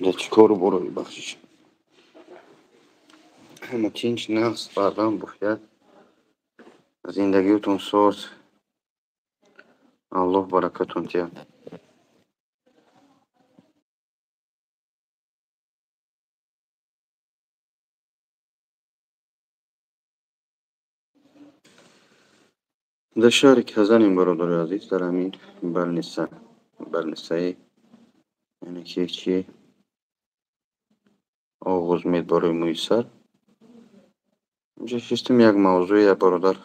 Дар чӣ кору борои бахшиш? Ҳама тинч, нағз, бардам, буфият. Зиндагиётон соз. Аллоҳ баракатон диҳад. Дар шаҳри Казанем, бародари азиз, дар ҳамин балниса, балнисаи яъне ки чи оғоз мед барои мӯи сар. Инҷо шиштем як мавзӯе, як бародар,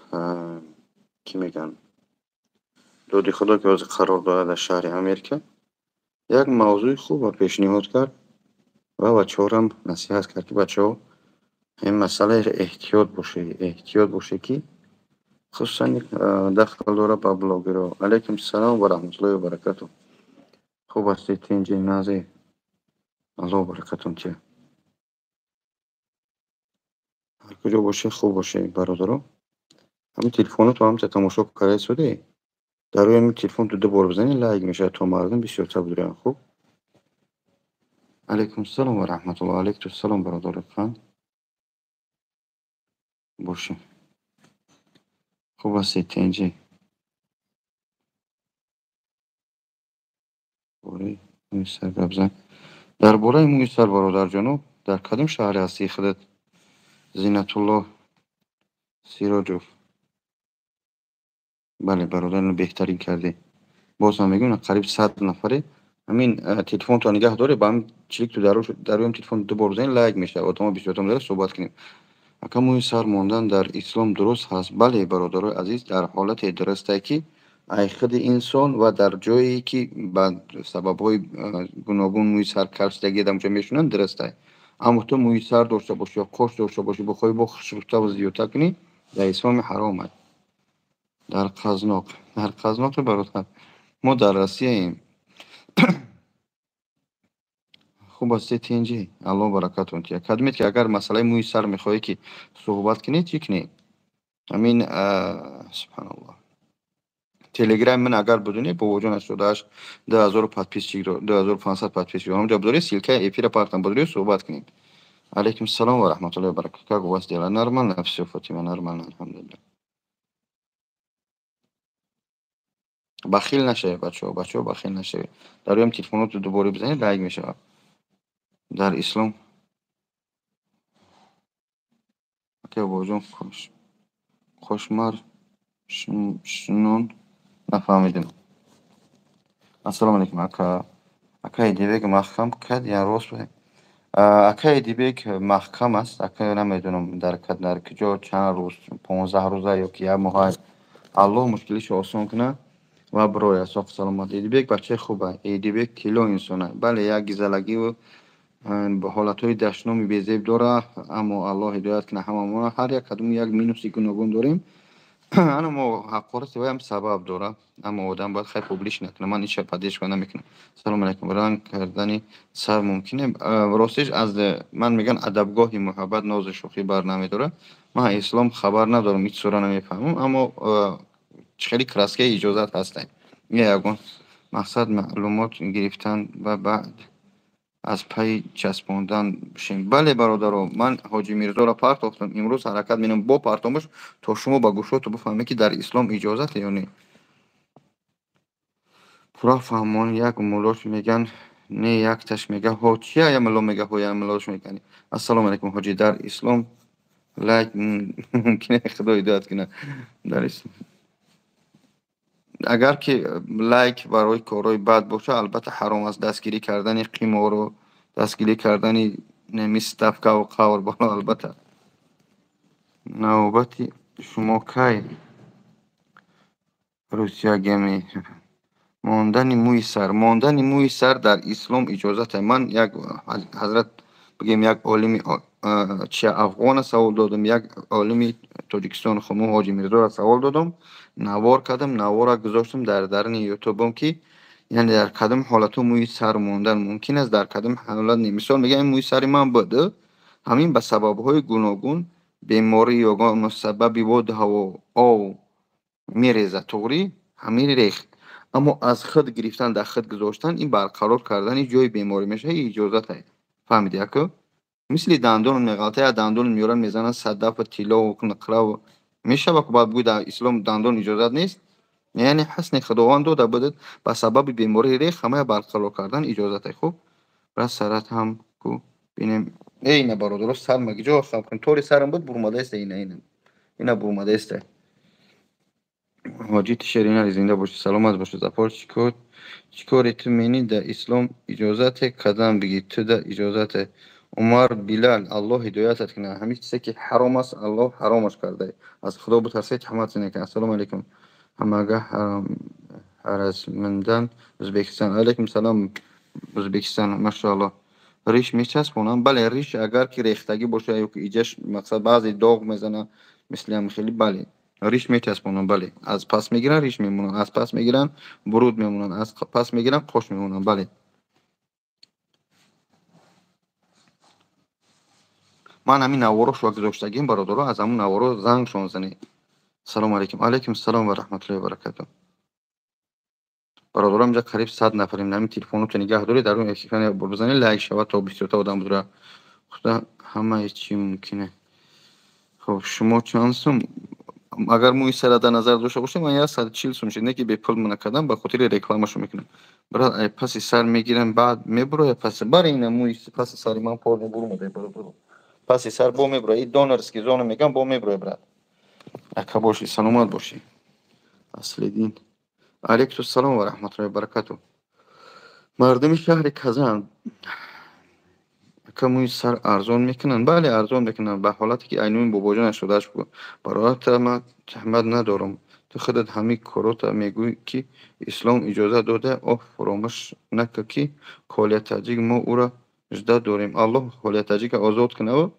чӣ мегӯянд, доди худо ки ҳозир қарор дорад дар шаҳри Америка, як мавзӯи хубро пешниҳод кард ва бачаҳорам насиҳат кард, ки бачаҳо ин масъаларо эҳтиёт бошед, эҳтиёт бошед, ки хусусан дахл дорад ба блогерҳо. Алайкум салом ва раҳматуллоҳи ва баракатуҳ. Хуб ҳастед, тинҷи, нағзе? Аллоҳ баракатон диҳад. Ҳар куҷо бошед, хуб бошед, бародаро. Ҳамин телефонотро ҳамта тамошо карда истоде, дар рӯи ҳамин телефон ду бор бизанед, лайк мешавад, то мардум бисёртар бидуранд. Хуб, алайкум салом ва раҳматуллоҳ. Алайкум салом, бародари қанд бошед. Хуб ҳастед, тинҷи? Бораи мӯи сар гап зан. Дар бораи мӯи сар, бародарҷоно, дар кадом шаҳре ҳастӣ худат? Зинатуллоҳ Сироҷов. Бале, бародар, беҳтарин кардӣ. Боз ҳам мегӯям, қариб 100 нафаре ҳамин телефонтон нигаҳ доред, ба ҳамин чиликту дар рӯи телефон ду бор бизанед, лайк мешавад, одамҳо бисёртар медорад, суҳбат кунем. Ака, мӯи сар мондан дар ислом дуруст ҳаст? Бале, бародарои азиз, дар ҳолате дурустае, ки ай худи инсон ва дар ҷое ки ба сабабҳои гуногун мӯи сар калшидагӣ дар онҷо мешунанд, дурустае. Аммо ту мӯи сар дошта бошӣ ё қош дошта бошӣ, бихоҳӣ бо хушрӯтаву зиёдтар кунӣ, дар исломи ҳаром аст. Дар Қазноқ, дар Қазноқи, бародар, мо дар Россияем. Хуб ҳастед, тинҷӣ? Аллоҳ баракатон диҳад. Кадомед ки агар масъалаи мӯи сар мехоҳед ки суҳбат кунед, чӣ кунед? Ҳамин, субҳаналлоҳ, телеграми ман агар бидонед, бобоҷон 88 2000 подписчик, 2500 подписчик, ҳамҷо бидоред, ссылкаи эфира партам, бидоред, суҳбат кунед. Алайкум салом ва раҳматуллоҳи ва баракатуҳ. Как у вас дела? Нормально всё, Фатима, нормально, алҳамдулиллаҳ. Бахил нашавед, бачаҳо, бачаҳо, бахил нашавед. Дар рӯям телефонотро дубора бизанед, лайк мешавад. Дар ислом ака бобоҷон қошмар шунон нафаҳмидем. Ассалому алайкум, ака. Ака Эдибек маҳкам кад я рост? Ака Эдибек маҳкам аст. Ака, намедонам дар дар куҷо, чанд рӯз, 15 рӯза ё ки як моҳа. Аллоҳ мушкилишо осон кунад ва бирояд соҳ саломат. Эдибек бачаи хуба, Эдибек тилло инсона. Бале, як гизалагиву ҳолатҳои дашноми безеб дорад, аммо Аллоҳ ҳидоят кунад ҳамамонро. Ҳар як кадом як минуси гуногун дорем. Ана мо ҳақорати вай ҳам сабаб дорад, аммо одам бояд хай публиш накунад. Ман ҳеҷ поддержка намекунам. Салому алайкум. Ранг кардани сар мумкине? Ростиш, аз ман мегӯянд, адабгоҳи муҳаббат нозу шӯхӣ бар намедорад. Ман ислом хабар надорам, ҳеҷ сура намефаҳмам, аммо хеле краскаи иҷозат ҳастем. Ягон мақсад маълумот гирифтан ва баъд аз пайи часпондан бошем. Бале, бародаро, ман Ҳоҷи Мирзоро партохтам, имрӯз ҳаракат менам бо партомаш, то шумо ба гӯшоту бифаҳмед, ки дар ислом иҷозат ё не. Пурра фаҳмон, як муллош меган не, якташ мега ҳо, чия я мулло мега ҳо, я муллош меган. Ассалому алайкум, ҳоҷи, дар ислом лайк мумкине? Худо ҳидоят кунад. Дар ислом агар ки лайк барои корҳои бад бошад, албатта ҳаром аст. Дастгирӣ кардани қимору дастгирӣ кардани неми ставкаву қавр бало, албатта. Навбати шумо кай Русия геми? Мондани мӯи сар, мондани мӯи сар дар ислом иҷозат. Ман як ҳазрат, бигем, як олими чи афғона савол додам, як олими Тоҷикистон хумо Ҳоҷи Мирзоро савол додам, навор кардам, навора гузоштам дар дарни ютубам, ки яъне дар кадом ҳолатҳо мӯи сар мондан мумкин аст, дар кадом ҳолат не. Мисол мегӯям, мӯи сари ман буд, ҳамин ба сабабҳои гуногун, беморӣ ё сабаби боду ҳаво, ов мерезад, туғрӣ ҳамин рехт. Аммо аз худ гирифтан, дар худ гузоштан, ин барқарор кардани ҷои беморӣ мешавад, ин иҷозат ай. Фаҳмиди, аку? Мисли дандон меғалта, я дандон меёранд, мезананд садафу тиллову нуқраву мешавад, ку баъд бигӯй дар ислом дандон иҷозат нест? Яъне ҳусни Худованд дода будад, ба сабаби бемории рех ҳамая барқарор кардан иҷозат ай. Хуб, брат, сарат ҳам ку бинем. Эй, ина бародаро, сар ма гиҷо хам кун? Тори сарам буд, бурмадаеста, ина, ина. Ина бурмадаеста. Ҳоҷи Шеринари, зинда бошӣ, саломат бошӣ. Зафар, чӣ кори ту менӣ? Дар ислом иҷозате кадам бигӣ, ту да иҷозате. Умар Билал, Аллоҳ ҳидоятат кунад. Ҳамин чизе ки ҳаром аст, Аллоҳ ҳаромаш карда. Аз Худо битарсед, ҳамат зина. Ассалому алайкум ҳамага, Ҳаразмдан, Ӯзбекистон. Алайкум салом, Ӯзбекистон, машааллоҳ. Риш мечаспонам? Бале, риш агар ки рехтагӣ боша ё ки иҷаш, мақсад, баъзе доғ мезана, мисли ҳам хеле, бале, риш мечаспонам, бале. Аз пас мегиранд, риш мемонанд, аз пас мегиранд, буруд мемонанд, аз пас мегиранд, қош мемонанд, бале. Ман ҳамин наворо гузоштагим, бародаро, аз ҳамун наворо зангшон занед. Салому алайкум. Алайкум салом ва раҳматуллоҳи ва баракату. Бародарам, инҷа қариб 100 нафарем. Ҳамин телефонотро нигаҳ доред, дар он экран бизанед, лайк шавад, то бисёрта одам будра. Худо, ҳамаи чӣ мумкине. Хуб, шумо чанд сум? Агар мӯи сара дар назар дошта бошед, ман 140 сум шуд, не ки бепул мана кардам, ба хотири рекламашо мекунам. Брат, ай паси сар мегирам, баъд мебурояд паси. Баре, ина мӯи паси сари ман пор бурмода, бародаро. Паси сар бо мебурояд. И донорский зона мегам, бо мебурояд, брат. Ака бошӣ, саломат бошӣ. Аслиддин. Алайкум салом ва раҳматуллоҳи ва баракату. Мардуми шаҳри Казан. Ака, мӯи сар арзон мекунанд? Бале, арзон мекунанд. Ба ҳолате ки айнуми бобоҷон шудааш. Бародарата ман туҳмат надорам. Ту худат ҳамин корота мегӯӣ, ки ислом иҷозат дода. Оҳ, фаромӯш накун, ки Колия таҷик, мо ӯро ждать дорем. Аллоҳ Колия таҷика озод кунаву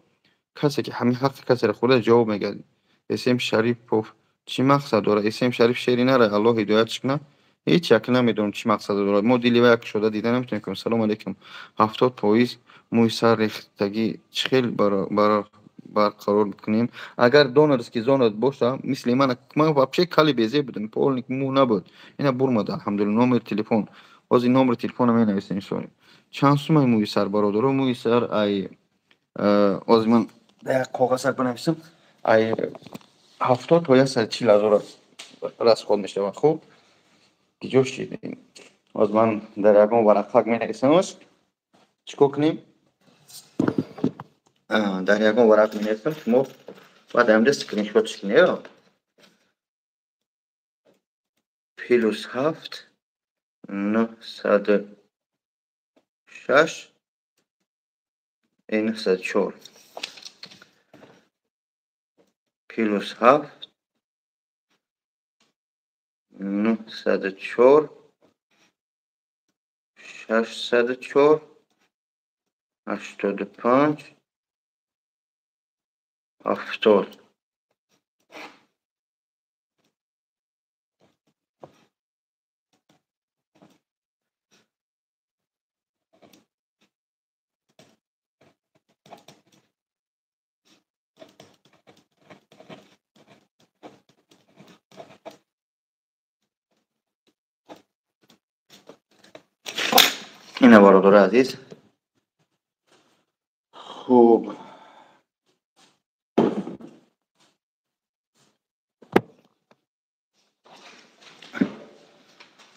касе ки ҳамин ҳаққи касеро хӯрда, ҷавоб мегардад. Эсем Шарипов чӣ мақсад дорад? Эсем Шариф шери нара, Аллоҳ ҳидоятш кунад. Ҳеҷ як намедонам, чӣ мақсад дорад. Мо дили вай кушода дида наметавонем. Салому алайкум. 70% мӯи сар рехтагӣ чӣ хел барқарор кунем? Агар донорский зона боша, мисли ман, ман вообще кали безеб будам, полный мӯ набуд. Ина бурмада, алҳамдулилла. Номери телефон. Ҳозир номери телефона менависем, иншоалло. Чанд сумай мӯи сар, бародаро? Мӯи сар ай ҳозир ман дар як коғазак бинависам, ай 70 то 140 ҳазор расход мешавад. Хуб, киҷо шид? Ҳозир ман дар ягон варақак менависамаш. Чӣ кор кунем? Дар ягон варақ менависам, шумо баъд амда скриншот кунед. +7 906, 904, +7 904 604 85 70. Ина, бародари азиз. Хуб,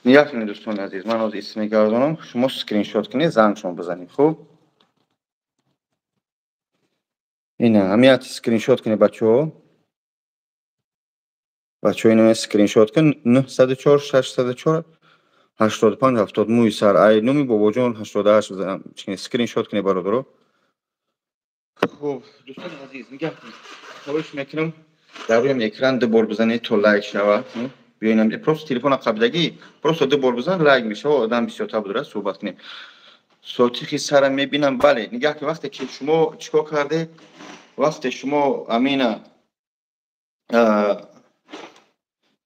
нигоҳ кунед, дӯстони азиз, ман ҳозир исм мегардонам, шумо скриншот кунед, зангшон бизанед. Хуб, ина ҳамият скриншот кунед, бачаҳо. Бачаҳо, ина скриншот кун: 904 604 85 70. Мӯи сар ай номи бобоҷон 88. Скриншот кунед, бародаро. Хуб, дӯстони азиз, нигоҳ кунед, хоҳиш мекунам, дар рӯям экран ду бор бизанед, то лайк шавад. Биёинам, просто телефона қабдагӣ, просто ду бор бизан, лайк мешава, одам бисёртар будара, суҳбат кунем. Сотихи сара мебинам, бале. Нигоҳ кунед, вақте ки шумо чӣ кор кардед, вақте шумо амина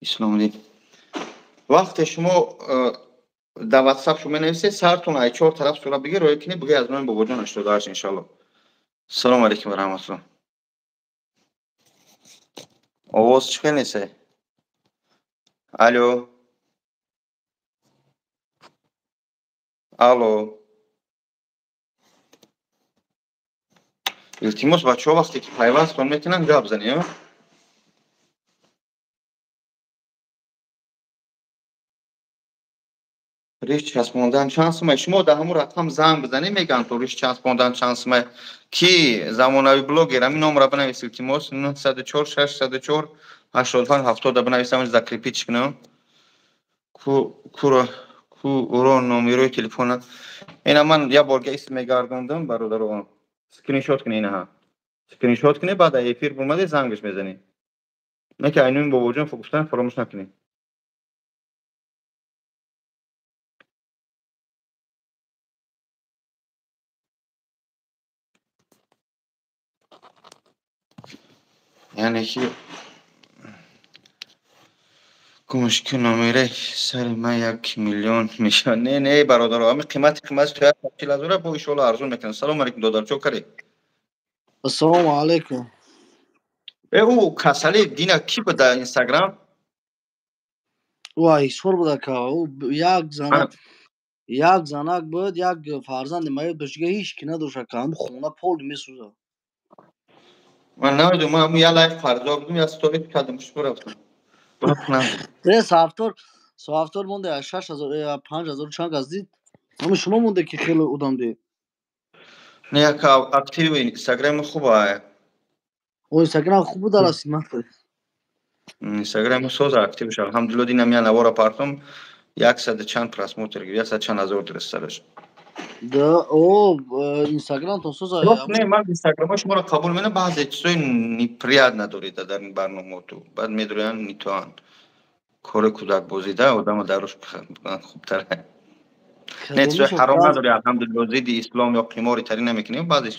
Исломиддин, вақте шумо дар ватсап шумо менависед, сартон ай чор тараф сура бигир, роя кунед, бигӯед аз номи бобоҷон 88, иншалло. Салому алайкум ва раҳматулло. Овоз чӣ хел несе? Алло. Алло. Илтимос, бачаҳо, вақте ки пайвастон метавонанд гап занед. Риш часпондан чанд сумай? Шумо дар ҳамун рақам занг бизанед, мегӯянд то риш часпондан чанд сумай. Ки замонавӣ блогер, ҳамин номро бинавис, илтимос, 904 604 85 70 бинависам, закрепить кунам. Куро куро номерои телефона. Ина ман як бор исм мегардондам, бародарон. Скриншот кунед инаҳа. Скриншот кунед, баъд аз эфир бумаде зангаш мезанед. Не ки айнуи бобоҷон гуфтан фаромӯш накунед. Яъне ки гумш ки номераи сари ман 1 миллион мешавад. Не, не, бародаро, ҳамин қимати то 140 000 бо иншоалло арзон мекунам. Салому алейкум, додар, чо каред? Ассалому алайкум. Э, ӯ касали дина кӣ буд дар Инстаграм? Ӯ ҳисор буда ка, ӯ як занак, як занак буд, як фарзанди маё дошт, дига ҳеҷ ки надошт ака, ҳамун хона пол месӯзад. Ман намедонам, ман ҳамун як лайк фарзо будум, як стори кардам, шумо рафтам. Э, соафтор монде, аз 6000, 5000 чанд кас дид. Ҳамун шумо монде ки хеле одам дид. Не, як активи Инстаграми хуба. О, Инстаграм хуб буда, расид ман. Инстаграми соза активш, алҳамдулилла, динам я навора партом, яксаду чанд просмотр гирифт, яксад чанд ҳазор дирастараш. Да, о, Инстаграм то соза. Не, ман Инстаграмҳои шуморо қабул менам, баъзе чизои неприятно доред дар ин барномаоту. Баъд медроянд, нитоанд. Кори кӯдакбозида одама даруш хубтар. Не, чизои ҳаром надори, алҳамдулилла, зидди ислом ё қимори тарӣ намекунем, баъзе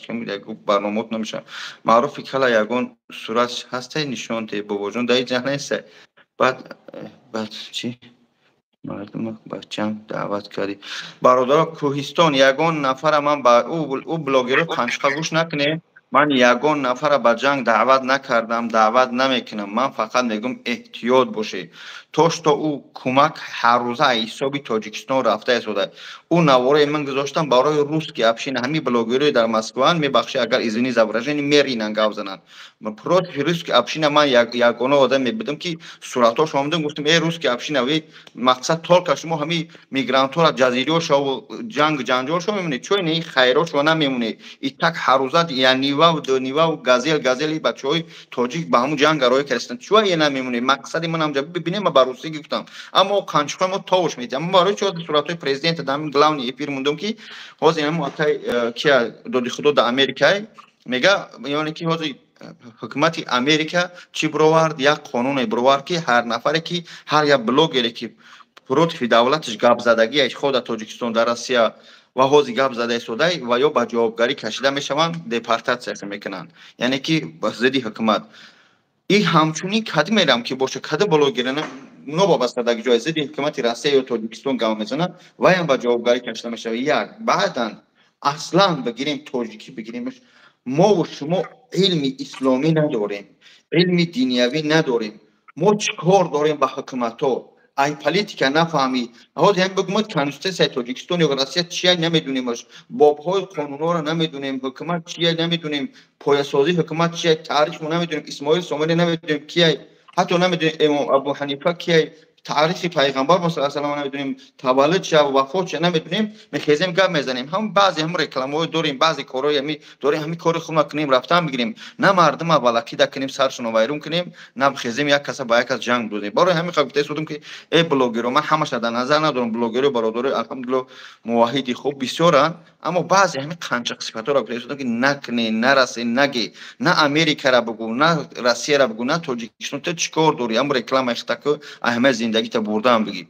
барномаот намешавад. Маъруфи кала ягон сурат ҳасте, нишон те, бобоҷон, дар ҳеҷ ҷа несте. Баъд чӣ? Мардума ба ҷанг даъват кардӣ. Бародаро, Кӯҳистон, ягон нафара ман ба ӯ блогеро қанчқа гӯш накунед. Ман ягон нафара ба ҷанг даъват накардам, даъват намекунам. Ман фақат мегӯям, эҳтиёт бошед. То что ӯ кӯмак ҳаррӯза аз ҳисоби Тоҷикистон рафта истода. Ӯ наворое ман гузоштам барои русский община, ҳамин блогерои дар Москваанд, мебахшед, агар, извини за выражение, меринанд гап зананд. Против русский община ман ягона одаме будам, ки суратҳошо омадам, гуфтам: э, русский община, вы мақсад только шумо ҳамин мигрантҳоро ҷазириҳо шаву ҷанг ҷанҷол шо мемонед, чой не хайро шо намемонед. И так ҳаррӯза я Нивав, Нивав, Газел, Газели бачаҳои тоҷик ба ҳамун ҷанг роҳӣ кардастанд. Чӯ я намемонед? Мақсади ман ҳамҷа бибинем, ман ба русӣ гуфтам. Аммо қанчиқои мо товуш медиҳам. Ман барои чӣ суратҳои президента дар ҳамин главный эфир мондам, ки ҳозир ҳамун акай кия доди худо дар Америкай мега, яъне ки ҳозир ҳукумати Америка чӣ бировард? Як қонуне бировард, ки ҳар нафаре ки, ҳар як блогере ки против давлаташ гап задагиаш, хо дар Тоҷикистон, дар Россия ва ҳозир гап зада истодай, ва ё ба ҷавобгарӣ кашида мешаванд, депортатсия мекунанд, яъне ки зидди ҳукумат. И ҳамчунин кади мерам ки боша, кади блогера новобаста дар ҷои зидди ҳукумати Россия ё Тоҷикистон гап мезанад, ваям ба ҷавобгарӣ кашида мешавад. Як баъдан аслан бигирем, тоҷикӣ бигиремш, мову шумо илми исломӣ надорем, илми диниявӣ надорем. Мо чӣ кор дорем ба ҳукуматҳо? Ай политика нафаҳмӣ, ҳозир ҳам бигӯмад конститутсияи Тоҷикистон ё Россия чия, намедонемаш, бобҳои қонунҳоро намедонем, ҳукумат чия намедонем, поясозии ҳукумат чия, таърихмо намедонем, Исмоил Сомонӣ намедонем кияй, ҳатто намедонем имом Абу Ҳанифа кияй, таърихи пайғамбар мо салам намедонем, таваллуд чия, вафот чия намедонем. Мехезем, гап мезанем, ҳам баъзе ҳам рекламаҳо дорем, баъзе корҳои ҳами дорем, ҳами кори худна кунем, рафтан бигирем, на мардума валакида кунем, саршоно вайрон кунем, на хезем як каса ба як кас ҷанг додем. Барои ҳамин гуфта истодам, ки э, блогеро, ман ҳамаша дар назар надорам, блогеро, бародарои, алҳамдулилло, муваҳиди хуб бисёранд, аммо баъзе ҳамин қанчақ сифатҳоро гуфта истодам, ки накне, нарасе, наге, на Америкара бугӯ, на Россияра бугӯ, на Тоҷикистон. Ту чӣ кор дорӣ? Ҳам реклама хитаку аҳамияи зиндагита бурдаам бигӣ,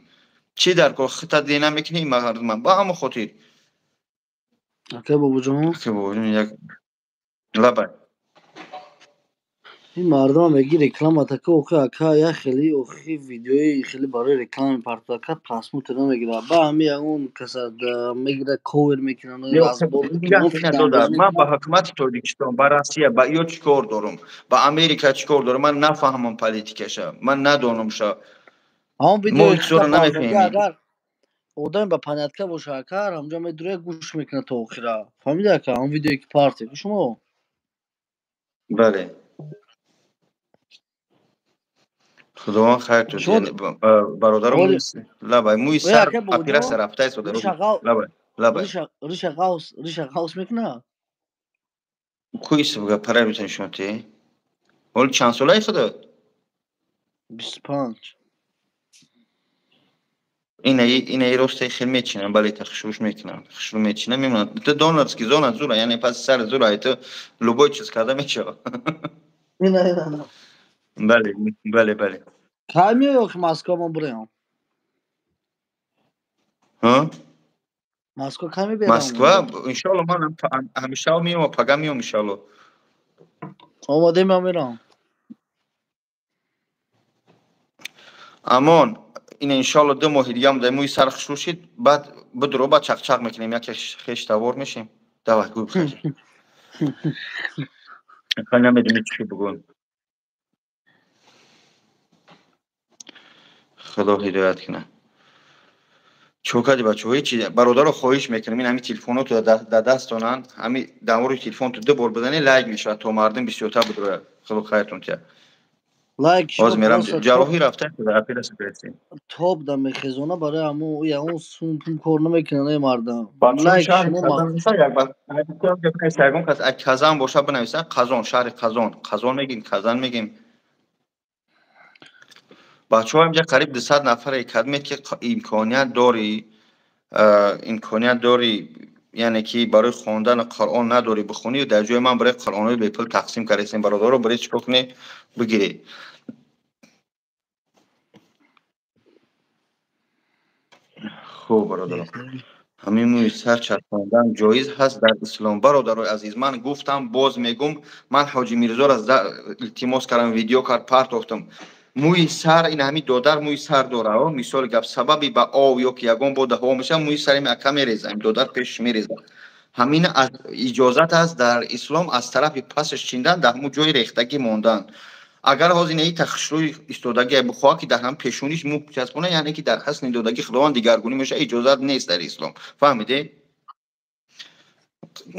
чӣ дар кор хита де намекунӣ мардума? Ба ҳамон хотир. Ака Бобоҷон. Ака Бобоҷон, як лабай. Ин мардама меги реклама така, охи ака, як хели охи видеои хеле барои реклама мепартояд, ака, просмотр намегирад, ба ҳами ягон каса мегирад, ковер мекунанд. Ман ба ҳукумати Тоҷикистон, ба Россия, ба ё чӣ кор дорам, ба Америка чӣ кор дорам? Ман нафаҳмам политикаша, ман надонамша. Ҳамон Мо чизоро намефаҳмем. Агар Одам ба понятка боша ака, ҳамҷо медуре гӯш мекунад то охира. Фаҳмиди ака, он видеое ки партия шумо? Бале. Худованд хайр ту. Бародарам лабай мӯи сар операция рафтаи сода. Лабай, лабай. Риша ғавс, риша ғавс мекунад? Куйс буга парай метани шумо ти? Ҳол чанд солаи худат? 25. Инаи росте хел мечинам, бале та хушрӯш мекунам. Хушрӯ мечинам, мемонад. Ту донатски зона зура, яъне паси сар зура, ай ту любой чиз карда мешавад. Ина, ина. Бале, бале, бале. Кай меоӣ охи Москва ман бурем? Ҳа? Москва кай меберам? Москва, иншоалло ман ҳамеша меоям, пага меоям иншоалло. Омодаем ман мерам. Амон, ин иншоалло 2 моҳи дигаам дар мӯи сар хушрӯ шид, баъд бидуро баъд чақчақ мекунем, яке хеш тавор мешем. Давай, гӯй бихӯр. Хай намедонӣ чӣ бигӯям. Худо ҳидоят кунад. Чо кардӣ бачаҳо? Ҳечи бародаро хоҳиш мекунам, ин ҳамин телефонотро дар дастонанд, ҳамин давори телефонто 2 бор бизанед, лайк мешавад, то мардум бисёртар бидурояд. Худо хайртон тиҳад. Лайк ҳозир мерам ҷарроҳӣ рафта операция кардем. Тоб да мехезона барои ҳамун ягон сум пул кор намекунанд эй мардам. Лайк шумо ягон кас Казан боша бинависанд, Қазон, шаҳри Қазон. Қазон мегим, Казан мегим. Бачаҳо инҷа қариб 200 нафаре кадмед ки имконият дорӣ, имконият дорӣ, яъне ки барои хондани Қуръон надорӣ бихонӣ, дар ҷои ман барои Қуръонҳои бепул тақсим кардем. Бародаро барои чӣ кор кунӣ бигирӣ. Хуб бародаро, ҳамин мӯи сар часпондан ҷоиз ҳаст дар ислом. Бародарои азиз, ман гуфтам, боз мегум, ман Ҳоҷи Мирзоро илтимос кардам, видео кард, партофтам. Мӯи сар, ин ҳамин додар мӯи сар дора, мисоли гап, сабаби ба ов ё ки ягон бо даҳо мешавад, мӯи сари ака мереза, ин додар пешш мереза. Ҳамин иҷозат аст дар ислом аз тарафи пасаш чиндан, дар ҳамун ҷои рехтагӣ мондан. Агар ҳозир ин тахшрӯи истодагӣ бихоҳад ки дар ҳам пешониш мӯ часпона, яъне ки дар ҳасни додагӣ Худованд дигаргунӣ мешавад, иҷозат нест дар ислом. Фаҳмидед?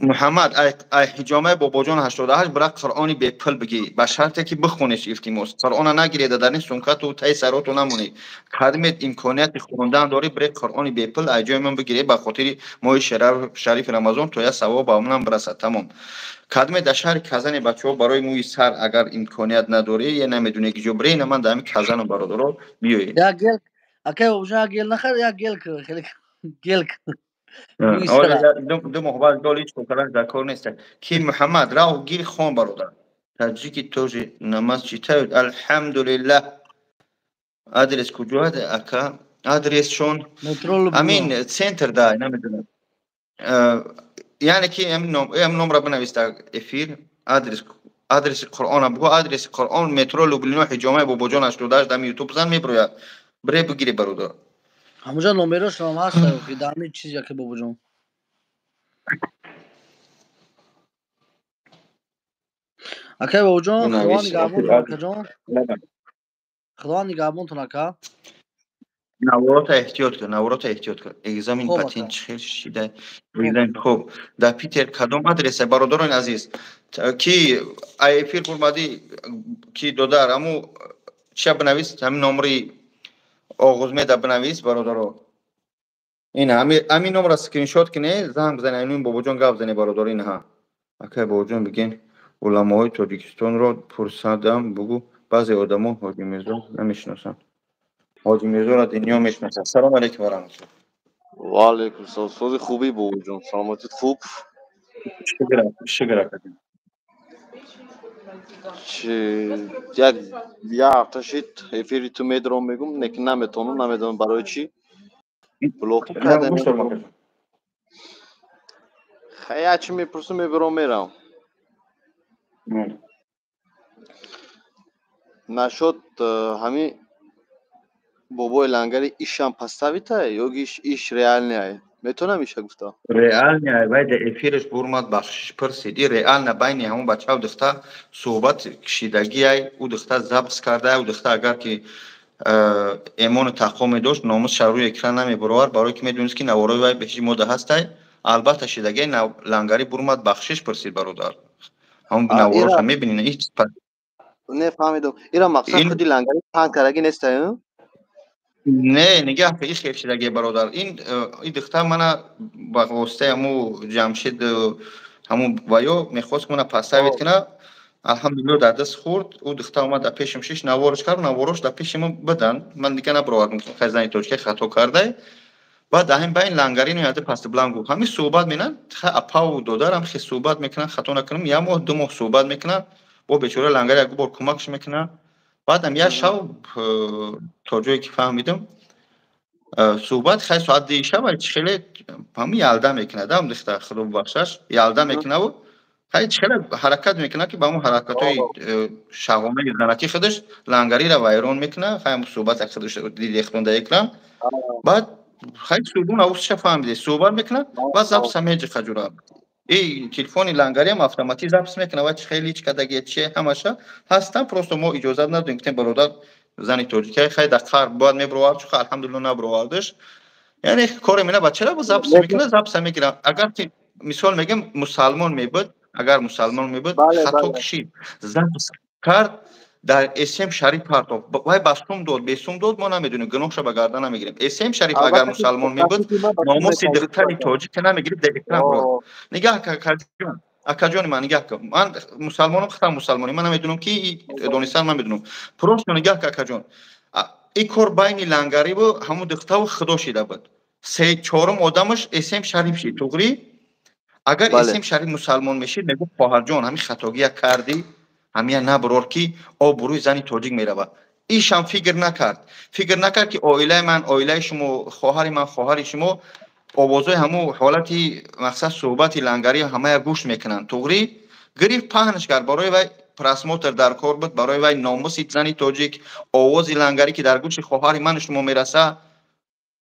Муҳаммад, ай ҳиҷомаи бобоҷон 88 бира Қуръони бепул бигӣ, ба шарте ки бихонеш илтимос. Қуръона нагиред, дар ин сумкату таи сароту намонед. Кадмет имконияти хондан дорӣ, бире Қуръони бепул ай ҷои ман бигиред, ба хотири моҳи шарифи Рамазон то як савоб ба ман бирасад. Тамом. Кадме дар шаҳри Казани бачаҳо барои мӯи сар агар имконият надорӣ, я намедонӣ ки ҷо бире, ина ман дар ҳамин Казану бародаро биёед. Як гел, акай бобоҷон, як гел нахар, як гел кун, хеле гел кун. Ду моҳ баъд гол ҳеҷ кор кардан дар кор нест. Ки Муҳаммад, рав гир хон бародар. Таҷики тоже намаз читают. Алҳамдулиллаҳ. Адрес куҷо аст ака? Адресшон ҳамин центр да, намедонам. Яъне ки ҳамин номро бинавис дар эфир. Адрес, адреси Қуръона бугӯ, адреси Қуръон метро Люблино ҳиҷомаи бобоҷон 88 дар ютуб зан мебирояд. Бире бигири бародар. Ҳамуҷа номерошон ҳам ҳаст охи дар ҳамин чиз яке бобоҷон. Акай бобоҷон, Худо нигаҳбонтон акаҷон. Худо нигаҳбонтон ака. Наворота эҳтиёт кун, наворота эҳтиёт кун. Экзамен патент чӣ хел шида? Экзамен хуб. Дар Питер кадом адреса бародарони азиз? Ки ай эфир бурмадӣ, ки додар, ҳаму чия бинавис, ҳамин номри оғузмеда бинавис бародаро. Ин ҳамин номро скриншот кине, занг бизане, ҳамин бобоҷон гап зане бародаро инҳа. Акай бобоҷон бигин, уламоҳои Тоҷикистонро пурсадам, бугӯ баъзе одамо Ҳоҷи Мирзо намешиносанд. Ҳоҷи Мирзоро дунё мешиносад. Салом алейкум ва раҳматуллоҳ. Ва алейкум салом. Сози хубӣ бобоҷон, саломатит хуб? Шукр ака. Як ҳафта шид эфири ту медорам мегум, лекин наметавонам, намедонам барои чӣ. Блок кардам. Хай, я чӣ мепурсам, мебарам мерам. Нашод ҳамин бобои лангари ишам поставита ё иш реальный? Метавонам иша гуфта? Реальный, вай дар эфираш бурмад бахшиш пурсид. И реально байни ҳамон бачаву духта суҳбат кшидагиай, ӯ духта запис кардаа, ӯ духта агар ки Эмону тақво медошт, номусша рӯи экран намебаровард, барое ки медонист, ки наворои вай беҳиши мода ҳастай. Албатта, шидаге лангари бурмад, бахшиш пурсид, бародар. Ҳамн навороша мебинӣ. Ҳеҷ Не фаҳмидам. Ира мақсад худи лангари паҳн кардаги нестай? Не, нигаҳ, ки хел шидаге, бародар. Ин духтар мана ба воситаи ҳаму Ҷамшид, ҳаму ваё мехост, ки мана подставить кунад. Алҳамдулилло, дар даст хӯрд. Ӯ духтар омад, дар пешам шиш, наворш кард, наворош дар пеши мо бидан. Ман дига набаровардам, хай, зани тоҷика хато кардай. Баъд дар ҳамин байн лангари нояда пастблан гуфт. Ҳамин суҳбат менанд, апаву додарам хе суҳбат мекунанд, хато накунам, як моҳ, 2 моҳ суҳбат мекунанд. Бо бечора лангари як бор кӯмакш мекунанд. Баъдам як шав, то ҷое ки фаҳмидам, суҳбат хай соат 2-и шаб чи хеле ҳамин ялда мекунад, духтар, худо бубахшаш, ялда мекунаву хай чи хеле ҳаракат мекунад, ки ба ҳамун ҳаракатҳои шағонаи занакӣ худаш лангариро вайрон мекунад. Хай, ҳамун суҳбат худаш дидехтон дар экран. Баъд хай суҳбун авусша фаҳмиде, суҳбат мекунад, баъд запись меҷиқа ҷура. И телефони лангариам автоматӣ запись мекунад ва чи хеле ҳеч кадаги чи ҳамаша ҳастан. Просто мо иҷозат надодем, гуфтем, бародар, зани тоҷикай, хай дар қар бояд мебировард, чун алҳамдулилло набировардаш. Яъне коре мена ба чара запись мекунад, запись мегирад. Агар ки мисол мегем, мусалмон мебуд, агар мусалмон мебуд, хато кишид, запись кард, дар СМ Шариф партофт, вай ба сум дод, бесум дод, мо намедонем, гуноҳша ба гардан намегирем. СМ Шариф агар мусалмон мебуд, номуси духтари тоҷика намегирифт, дар экран. Нигаҳ, акаҷони ман, нигаҳ кун, ман мусалмонам, худам мусалмонӣ, ман намедонам ки донистан ман медонам. Просто нигаҳ ка, акаҷон, ин кор байни лангариву ҳамун духтаву худо шида буд. Се чорум одамаш СМ Шариф шид, туғрӣ? Агар СМ Шариф мусалмон мешид, мегуфт: «Хоҳарҷон, ҳамин хатогия кардӣ, ҳамия набурор, ки обрӯи зани тоҷик меравад». Ишам фикр накард, фикр накард, ки оилаи ман, оилаи шумо, хоҳари ман, хоҳари шумо овозҳои ҳамун ҳолати мақсад суҳбати лангарӣ ҳамая гӯш мекунанд. Туғрӣ? Гирифт, паҳнш кард. Барои вай просмотр дар кор буд, барои вай номуси зани тоҷик, овози лангарӣ, ки дар гӯши хоҳари ману шумо мераса.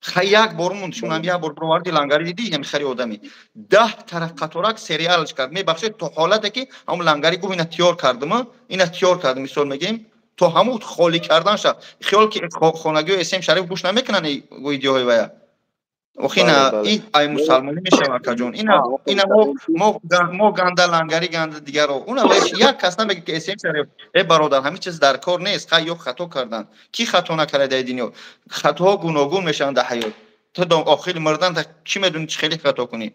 Хай, як бор монд, шунам, як бор бироварди лангарӣ, дидӣ, ҳами хари одами 10 тараф қаторак сериалш кард, мебахшед, то ҳолате ки ҳамун лангарӣ гуфт: «Ина тиёр кардима, ина тиёр кардим». Мисол мегӯем, то ҳамун холӣ кардан ша. Хиёл ки хонагиҳои СМ Шариф гӯш намекунанд видеоҳои вая. Охи на, ин ай мусалмонӣ мешава, акаҷон. Ина мо ганда лангари, ганда дигаро, уна як кас намеги, ки СМ Шариф, э бародар, ҳамин чиз дар кор нест. Хай, ё хато кардан, ки хато накарда дар дунё? Хатоҳо гуногун мешаванд дар ҳаёт. То охири мурдан чӣ медонӣ, чӣ хеле хато кунӣ?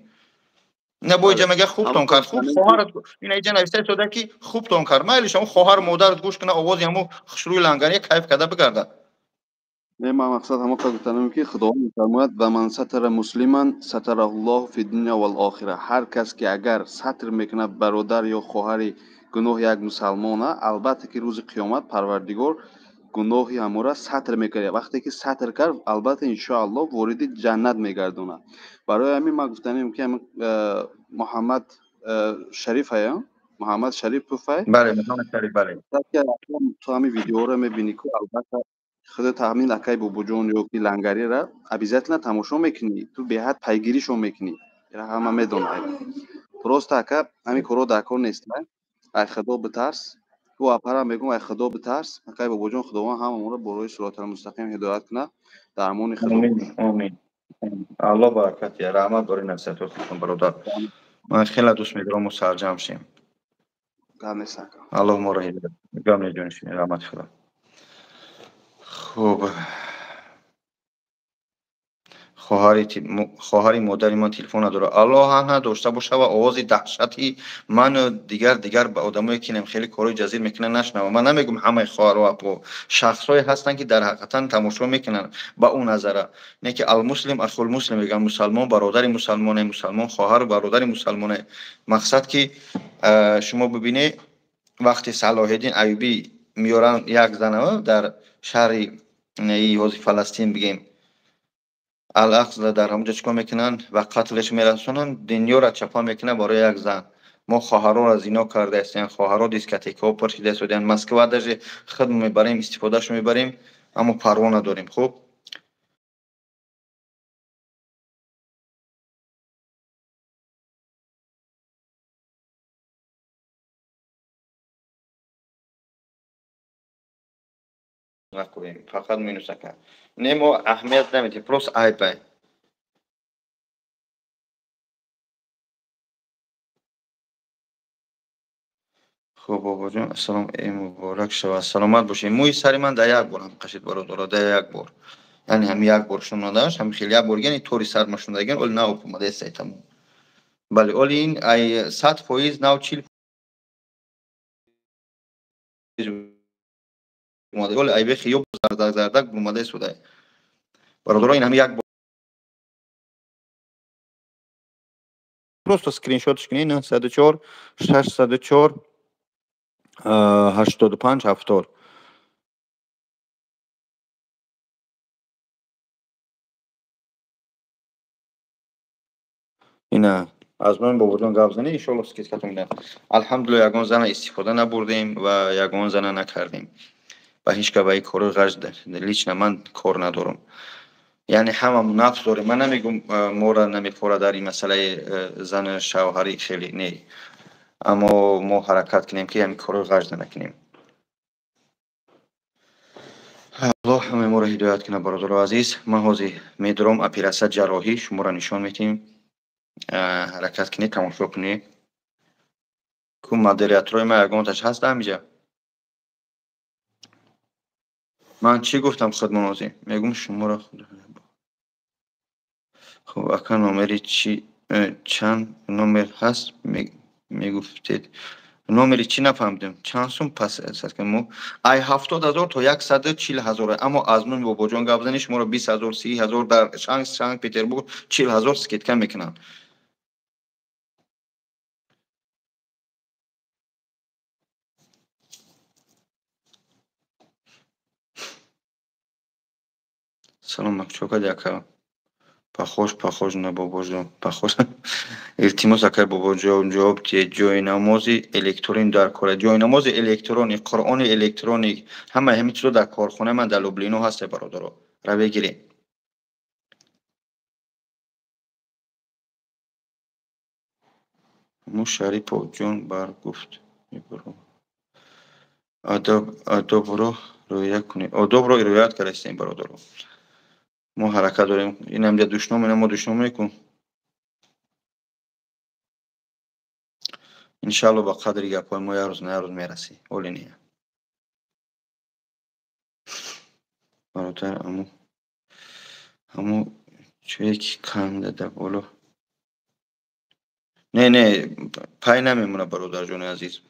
На, бо иҷа мега: «Хубтон кард, хуб хоҳарат». Ина иҷа нависта истода, ки хубтон кард. Майли, шумо хоҳару модарат гӯш куна овози ҳамун хушрӯи лангари, кайф карда бигарда. Не, ман мақсад ҳамон қадр гуфтанам, ки Худованд мефармояд: «Ва ман сатара муслиман сатараҳуллоҳу фи дунё вал охира». Ҳар кас ки агар сатр мекунад бародар ё хоҳари гуноҳи як мусалмона, албатта ки рӯзи қиёмат Парвардигор гуноҳи ҳамора сатр мекунад. Вақте ки сатр кард, албатта, иншоаллоҳ, вориди ҷаннат мегардонад. Барои ҳамин ман гуфтанем, ки Муҳаммад Шарифая, Муҳаммад Шарипуфай. Бале, Муҳаммад Шариф, бале. Ту ҳамин видеоро мебинӣ ку, албатта худо таъмин, акай Бобоҷон ё ки лангарира обязательно тамошо мекунӣ, ту беҳад пайгиришон мекунӣ, ира ҳама медонад. Просто, ака, ҳамин корҳо дар кор нест. Ай худо битарс. Ӯ апарам мегӯм: ай худо битарс. Акай Бобоҷон, Худованд ҳамамонро бо роҳи сиротал мустақим ҳидоят кунад. Дар амони худо. Омин, Аллоҳ баракат диҳад. Раҳмат бори насиҳатҳои худтон, бародар. Ман хеле дӯст медорам, мо сарҷамъ шем. Гап нест, ака. Аллоҳ моро ҳидоят. Гап нест, ҷонишин, раҳмати худо. Хуб, хоҳари модари ман телефон надорад. Аллоҳ надошта боша ва овози даҳшати ману дигар ба одамое ки хеле корҳои ҷазир мекунанд нашунава. Ман намегӯм ҳамаи хоҳару апо, шахсҳое ҳастанд, ки дар ҳақиқатан тамошо мекунанд ба ӯ назара. Не ки алмуслим ахулмуслим мегӯянд, мусалмон бародари мусалмоне, мусалмон хоҳару бародари мусалмоне. Мақсад ки шумо бибинед, вақте Салоҳиддин Аюбӣ меёранд як зана дар шаҳри ҳози Фаластин, бигем Ал-Ақса, дар ҳамонҷо чӣ кор мекунанд? Ба қатлш мерасонанд, дунёро чапа мекунанд барои як зан. Мо хоҳароро зино карда ҳастем, хоҳаро дискотекаҳо пур шида истодаанд, Москва даже худ мебарем, истифодаашо мебарем, аммо парво надорем. Хуб. Накунем, фақат минус ака. Не, мо аҳамият намедиҳем, просто айб ай. Хуб, бобоҷон, ассалом, э муборак шавад, саломат бошед. Мӯи сари ман дар як бор ҳам қашид, бародаро, дар як бор. Яъне ҳами як бор шунодаш, ҳами хеле як бор, яъне тори сар ма шунодаган, оли нав омадаест тамом. Бале, оли ин ай 100% нав 40 омада, оли ай бехи ёб зардак зардак омадаест удай. Бародаро, ин ҳами як бор просто скриншотш кунед 904 604 85 70. Ина аз ман бобоҷон гап занед, иншоалло скидкатон медиҳам. Алҳамдулилла, ягон зана истифода набурдем ва ягон зана накардем. Ба ҳеҷ ка ба ин кори ғаж лично ман кор надорам. Яъне ҳамамон нафс дорем. Ман намегӯм, моро намефора дар ин масъалаи зану шавҳарӣ хеле не. Аммо мо ҳаракат кунем, ки ҳамин корро ғажда накунем. Аллоҳ ҳамаи моро ҳидоят кунад, бародаро азиз. Ман ҳозир медурам оператсия ҷарроҳӣ, шуморо нишон медиҳем. Ҳаракат кунед, тамошо кунед. Ку модераторои ман ягонташ ҳаст ҳамиҷа? Ман чӣ гуфтам худмон ҳозир? Мегӯм шуморо худо. Хуб, ака, номери чӣ, чанд номер ҳаст мегуфтед? Номери чӣ нафаҳмидем? Чанд сум пас мо? Ай 70 000 то 140 000, аммо аз номи бобоҷон гап занед, шуморо 20 000, 30 000, дар Санкт Петербург 40 000 скидка мекунанд. Салом, чо кардӣ, ака? Похож, похож на бобоҷон, похож. Илтимос, акай бобоҷон, ҷавоб диҳед. Ҷойнамози электронӣ дар кора. Ҷойнамози электронӣ, Қуръони электроник, ҳамаи ҳамин чизо дар корхонаи ман дар Люблино ҳасте, бародаро. Раве гиред. Мо Шарипов ҷон бар гуфт. Адоб, адобро риоя кунед. Одобро риоят кардастем, бародаро. Мо ҳаракат дорем. Инам ҷа душном, ина мо душном мекун. Иншаалло, ба қадри гапҳои мо як рӯз на як рӯз мерасӣ. Оли не. Бародар, аму ҳамо чое ки канда дар боло. Не, не, пай намемонад, бародарҷони азиз.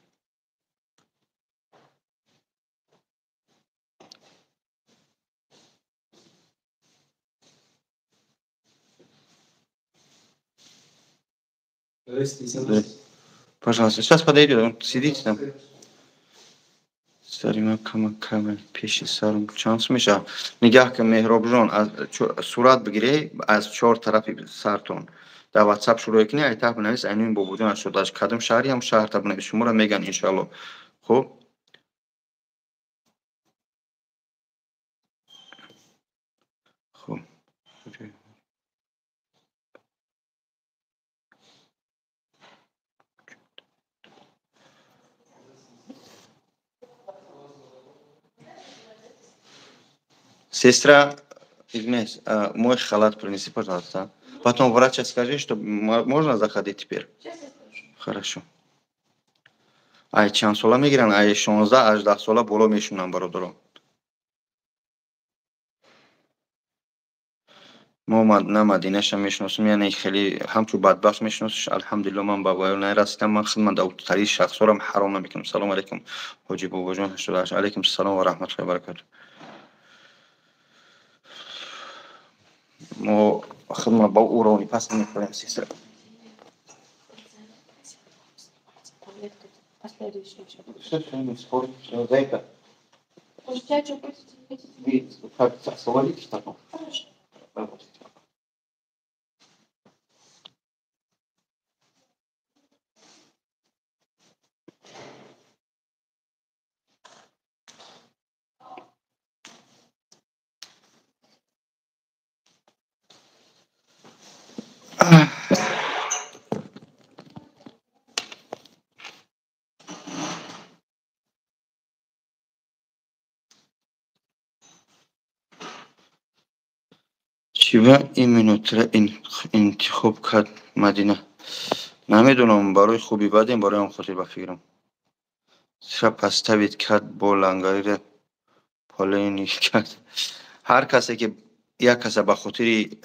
Пожалуйста, сейчас подойдет, он сидите там. Сари ман кама кама пеши сарам чанд сум мешавад? Нигаҳ кун, Меҳробҷон, аз сурат бигирӣ аз чор тарафи сартон. Дар WhatsApp шурӯъ кунӣ, ай таҳ бинавис, айнуи бобоҷон аз шуд, аз кадом шаҳри ҳам шаҳрта бинавис, шуморо меган иншоалло. Хуб? Хуб. Сестра, извиняюсь, мой халат принеси, пожалуйста. Потом врача скажи, что можно заходить теперь. Хорошо. Ай чанд сола мегиранд? Ай 16, 18 сола боло мешунанд, бародаро. Мо на Мадинаша мешиносем, яъне хеле ҳамчун бадбахт мешиносиш. Алҳамдулилло, ман ба ваё нарасидам, ман худман дар тари шахсорам ҳаром намекунам. Салому алайкум, ҳоҷи бобоҷон 88. Алайкум салом ва раҳматуллоҳи ва баракатуҳ. Мо худмон ба уровни паст намекунем, сестра. Последующий еще. Всё, всё, не спорь, всё, зайка. Может, чай что будете? Хотите? Вы как освободитесь потом? Хорошо. Работайте. Чиба именно тура интихоб кард Мадина? Намедонам, барои хуби бадем, барои он хотир ба фикрам. Чира поставить кард бо лангарира полени кард. Ҳар касе ки як каса ба хотири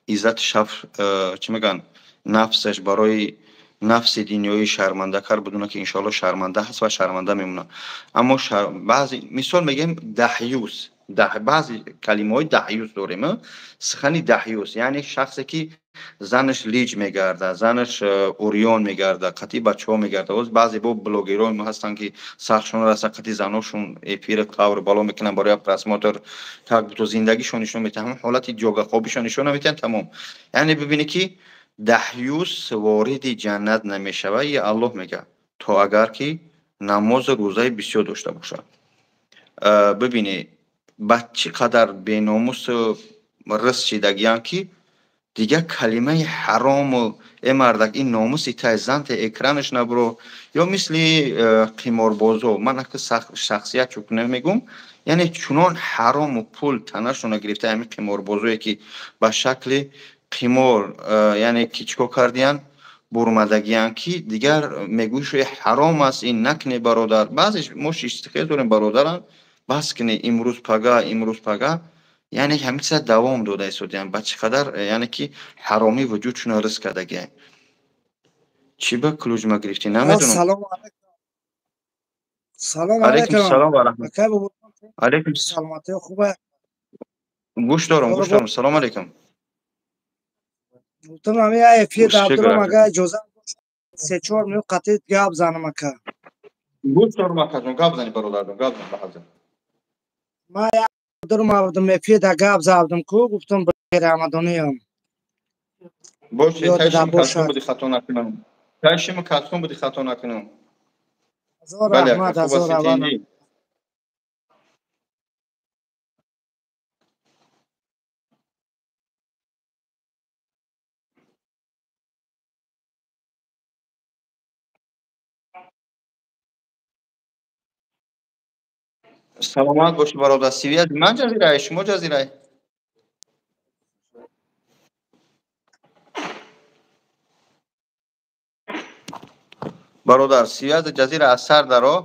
иззати шаф, чӣ мегӯянд, нафсаш барои нафси дунёӣ шарманда кард, бидуна ки иншоалло шарманда ҳаст ва шарманда мемонад. Аммо баъзе мисол мегӯем даҳюс, баъзе калимаҳои даҳюс дорем, сухани даҳюс, яъне шахсе ки занаш лиҷ мегардад, занаш урён мегардад, қатъи бачаҳо мегардад. Боз баъзе бо блогерҳои мо ҳастанд ки сахтшон раса қатъи заношон эфир қавр бало мекунанд барои просмотр, как будто зиндагишон нишон медиҳанд, ҳамон ҳолати ҷогахобишон нишон намедиҳанд, тамом. Яъне бибинӣ ки даҳюс вориди ҷаннат намешавад, я Аллоҳ мегӯяд, то агар ки намозу рӯзаи бисёр дошта бошад. Бибинӣ ба чӣ қадар беномусу рис шидагиянд ки дигар калимаи ҳарому э мардак ин номуси тай занте экранаш набуро, ё мисли қиморбозо. Ман ака шахсият чук намегум, яъне чунон ҳарому пул танашона гирифта ҳамин қиморбозое ки ба шакли қимор, яъне ки чӣ кор кардиянд, бурмадагиянд ки дигар мегӯйш ҳаром аст, ин накне бародар. Баъзе мо шиштихез дорем бародарам, бас кне имрӯз пага, имрӯз пага, яъне ҳамин чиза давом дода истодиянд. Ба чӣ қадар яъне ки ҳаромӣ вуҷудшона риск кардагиянд. Чӣ ба ключма гирифтӣ намедонам. Салом алайкум. Салом алайкум алайкум. Салом ва раҳмат. Акай бобоҷон, алайкум. Саломатӣ хубе? Гӯш дорам, гӯш дорам. Салом алайкум. Гуфтам ҳамин я эфир Гӯш дар чӣ дурам, гап? Агар иҷоза 3-4 минут қатъи гап занам ака. Гӯш дорам акаҷон, гап зани бародарҷон, гап зан баҳаза. Ман як дурам авдум эфир дар гап задам ку, гуфтам Рамадониям. Бош, Ёд тайшим дар касум бошад. буди хато накунам. Тайшим касум буди хато накунам. Ҳазор Бале, раҳмат, ака, хуб ҳазор ҳастӣ, раҳмат. тинҷӣ? Саломат бошӣ бародар. Сивия ман ҷазираи, шумо ҷазираи? Бародар, сивия ҷазира аз сар даро.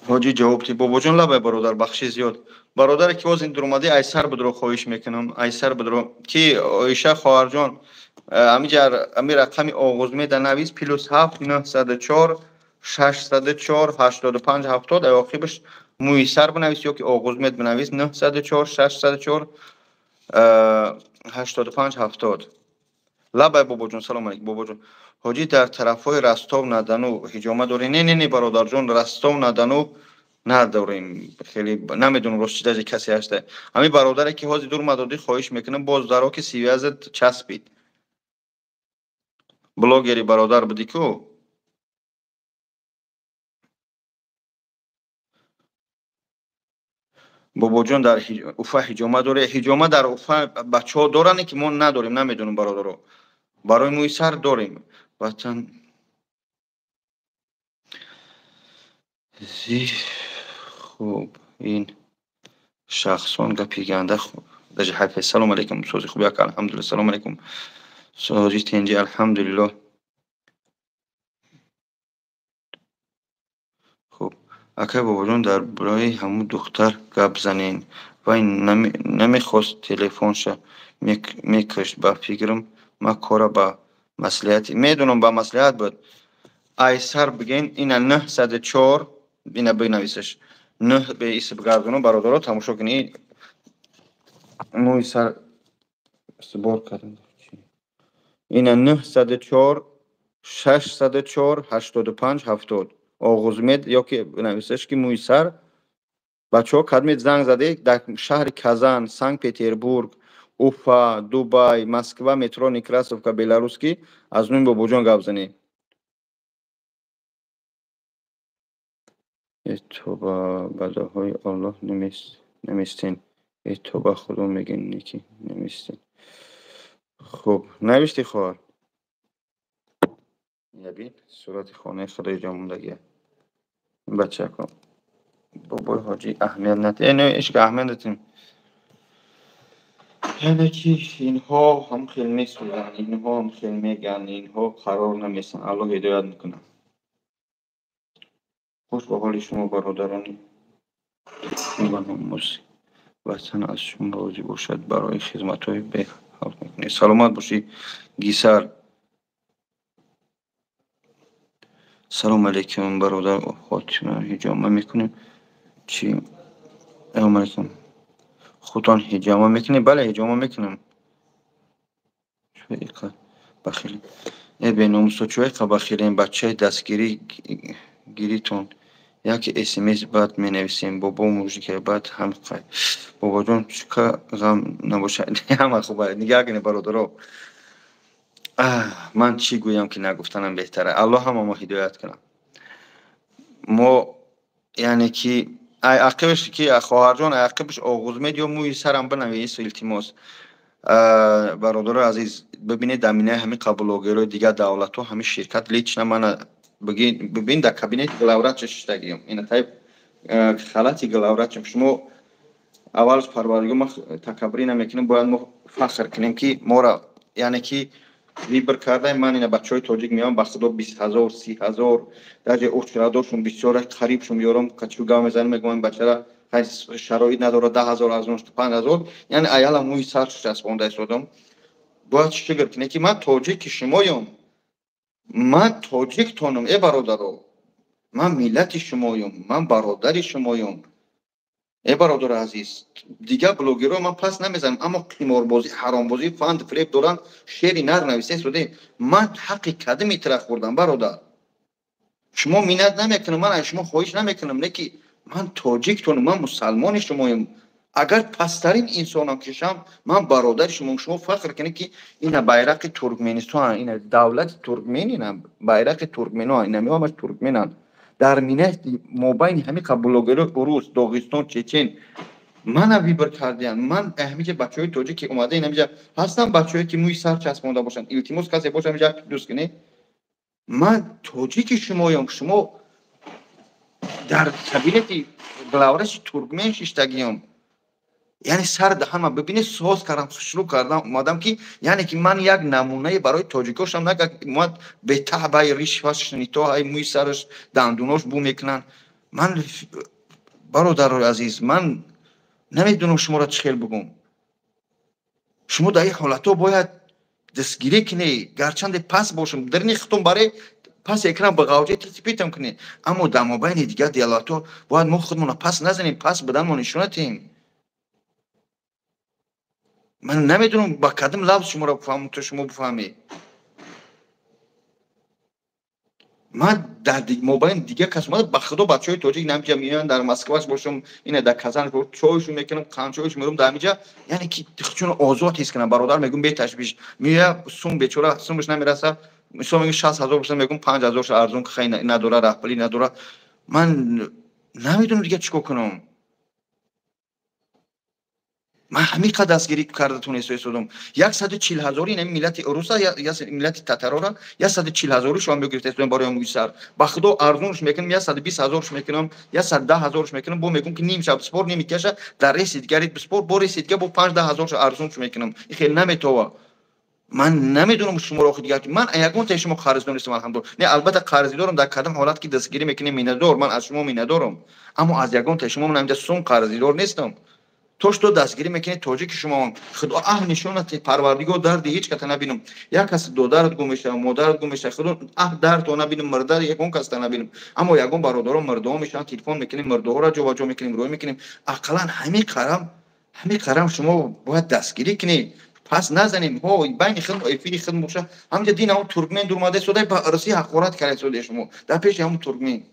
Ҳоҷӣ ҷавоб ти бобоҷон лабай бародар, бахши зиёд. Бародаре ки боз ин дуромадӣ айсар будро хоҳиш мекунам, айсар будро ки Оиша хоҳарҷон, ҳамиҷа ҳами рақами оғозмеда навис +7 904 604 85 70, ай оқибаш мӯи сар бинавис ё ки оғозмед бинавис 904 604 85 70. Лабай бобоҷон, салом алейкум бобоҷон. Ҳоҷӣ дар тарафҳои Ростов на Дону ҳиҷома дорӣ? Не, не, не бародарҷон, Ростов на Дону надорем. Хеле намедонам рост чӣ даже касе ҳаста. Ҳамин бародаре ки ҳозир дур мадодӣ хоҳиш мекунам боз даро ки сивязат часпид. Блогери бародар будӣ ку? Бобоҷон дар Уфа ҳиҷома дорӣ? Ҳиҷома дар Уфа бачаҳо доранд ки мо надорем, намедонам бародаро. Барои мӯи сар дорем. Ватан зи хуб ин шахсон гапи ганда хуб. Даже ҳайф. Салом алейкум, сози хуб як алҳамдулиллоҳ. Салом алейкум. Сози тинҷи алҳамдулиллоҳ. Хуб, акай бобоҷон дар бораи ҳамун духтар гап занен. Вай намехост телефонша мекушт, ба фикрам ман кора ба маслиҳат медонам, ба маслиҳат буд. Айсар бигӯен ина 904 ина бинависаш. 9 бе исм гардоно бародаро тамошо кунед. Мӯи сар сбор кардам. Ина 904 604 85 70. Оғузмед ё ки бинависаш ки мӯи сар. Бачаҳо кадмед занг заде дар шаҳри Казан, Санкт-Петербург, Уфа, Дубай, Москва, метро Некрасовка, Беларусский аз номи бобоҷон гап занед. Э тоба бадаҳои Аллоҳ наместен. Э тоба Худо мегӯ неки наместен. Хуб, навиштӣ хоҳар? Ябин сурати хонаи худои ҷо мондагия. Бачако бобои ҳоҷӣ аҳамият надиҳ, не, ишка аҳамият надиҳем. Яъне ки инҳо ҳам хел месӯзанд, инҳо ҳам хел мегӯянд, инҳо қарор намесанд. Аллоҳ ҳидоят мекунад. Хуш ба ҳоли шумо, бародарони номус. Ватан аз шумо розӣ бошад барои хизматҳои беҳалқ мекунед. Саломат бошӣ, Гисар. Салом алейкум, бародар Фотима. Ҳиҷома мекунем? Чӣ? Салом алейкум. Худтон ҳиҷома мекунед? Бале, ҳиҷома мекунам. Чӯ бахил? Э беномусо, чӯ иқа бахилем? Бачаи дастгирӣ гиритон. Як смс баъд менависем. Бобо мужике баъд ҳам қай. Бобоҷон, чӯка ғам набошад. Ҳама хуба. Нигаҳ кунед, бародаро. Ман чӣ гӯям ки нагуфтанам беҳтара. Аллоҳ ҳама мо ҳидоят кунад. Мо яъне ки ай ақибаш ки хоҳарҷон, ай ақибаш оғузмед ё мӯи сарам бинавис, илтимос. Бародарои азиз, бибинед, дар минаи ҳамин блогерҳои дигар давлатҳо ҳамин ширкат лично мана бибин, дар кабинети главврача шиштагием. Ина тай халати главврачам. Шумо аввал парвардигор, ма такаббурӣ намекунем, бояд мо фахр кунем ки моро яъне ки выбор кардаем. Ман ина бачаҳои тоҷик меоям, ба худо 20 000, 30 000, даже очередошон бисёр, қарибшон меёрам, качу гав мезанам, мегӯям ин бачара шароит надорад, 10 000 аз он 5000, яъне аяла мӯи сар часпонда истодам. Бояд шукр кунед ки ман тоҷики шумоём, ман тоҷиктонам, э бародаро, ман миллати шумоём, ман бародари шумоём. Э бародари азиз, дигар блогерро ман пас намезанам, аммо қиморбозӣ, ҳаромбозӣ, фанд фиреб доранд, шеъри нар нависта истодаем. Ман ҳаққи кадами тира хӯрдам, бародар. Шумо миннат намекунам, ман аз шумо хоҳиш намекунам, не ки ман тоҷиктонам, ман мусалмони шумоем. Агар пасттарин инсонам кишам, ман бародари шумоам. Шумо фахр кунед ки ина байрақи Туркменистон, ина давлати туркмен, ина байрақи туркмено, ина ҳамаш туркменанд. Дар минати мобайни ҳамин блогерҳои урус, Доғистон, чечен мана выбор кардиянд. Ман ҳамиҷа бачаҳои тоҷик ки омада инамиҷа ҳастанд, бачаҳое ки мӯи сар часпонда бошанд, илтимос, касе боша ҳамиҷа дӯст кунед. Ман тоҷики шумоём, шумо дар кабинети главврачи туркмен шиштагиём. Яъне сар даҳанма бибинед, соз кардам, хушрӯ кардам, омадам ки яъне ки ман як намунае барои тоҷикошам, нага ман бетаъбай ришваш нитоҳай мӯи сараш дандунош бу мекунанд. Ман, бародарои азиз, ман намедонам шуморо чӣ хел бигӯм. Шумо дар ин ҳолатҳо бояд дастгирӣ кунед, гарчанде пас бошам, дарни худтон барои пас экран ба ғавҷаи титипитам кунед, аммо дар мобайни дигар давлатҳо бояд мо худмонро пас назанем, пас буданмо нишон надиҳем. Ман намедонам ба кадом лафз шуморо бифаҳмам то шумо бифаҳмед. Ман дар мобайни дигар кас омада, ба худо, бачаҳои тоҷик намиҷа меоянд, дар Москваш бошам, ина дар Казан чойшон мекунам, қанчоишон мерам дар ҳамиҷа, яъне ки чун озод ҳис кунам, бародар мегӯм, беташвиш меоя, сум бечора сумаш намераса, мисол мегӯм 60 000 боша, мегӯм 5000 арзон, ки хай надора, раҳпулӣ надора. Ман намедонам дигар чӣ кор кунам. Ман ҳамин қадр дастгирӣ карда тунеста истодам. 140 000 ин миллати уруса, миллати татарора 140 000-шо ҳам гирифта истодам барои мӯи сар. Ба худо, арзонш мекунам, 120 000-ш мекунам, 110 000-ш мекунам, бо мегӯм ки нимша биспор, ними каша дар реси дигари биспор, бо реси дига бо 5-10 ҳазорша арзонш мекунам. Ин хеле наметова. Ман намедонам шуморо охи дигар, ман ягон таи шумо қарздор нестам, алҳамдулилла. Не, албатта қарздорам дар кадом ҳолат ки дастгирӣ мекунем, миннатдор, ман аз шумо миннатдорам, аммо аз ягон таи шумо ман ҳаминҷа сум қарздор нестам. То что дастгирӣ мекунед, тоҷики шумо, худо аҳ нишонат, парвардигор, дарди ҳеҷ ката набинам. Як кас додарат гум мешавад, модарат гум мешавад, худо аҳ дардто набинам, мурда ягон каста набинам. Аммо ягон бародарон мурдаҳо мешаванд, телефон мекунем, мурдаҳоро ҷобаҷо мекунем, рӯй мекунем. Ақаллан ҳамин қарам шумо бояд дастгирӣ кунед, пас назанем. Ҳо, байни худ эфири худ боша, ҳамҷа дин ҳамун туркмен дурмада истода, ба русӣ ҳақорат карда истода шумо дар пеши ҳамун туркмен.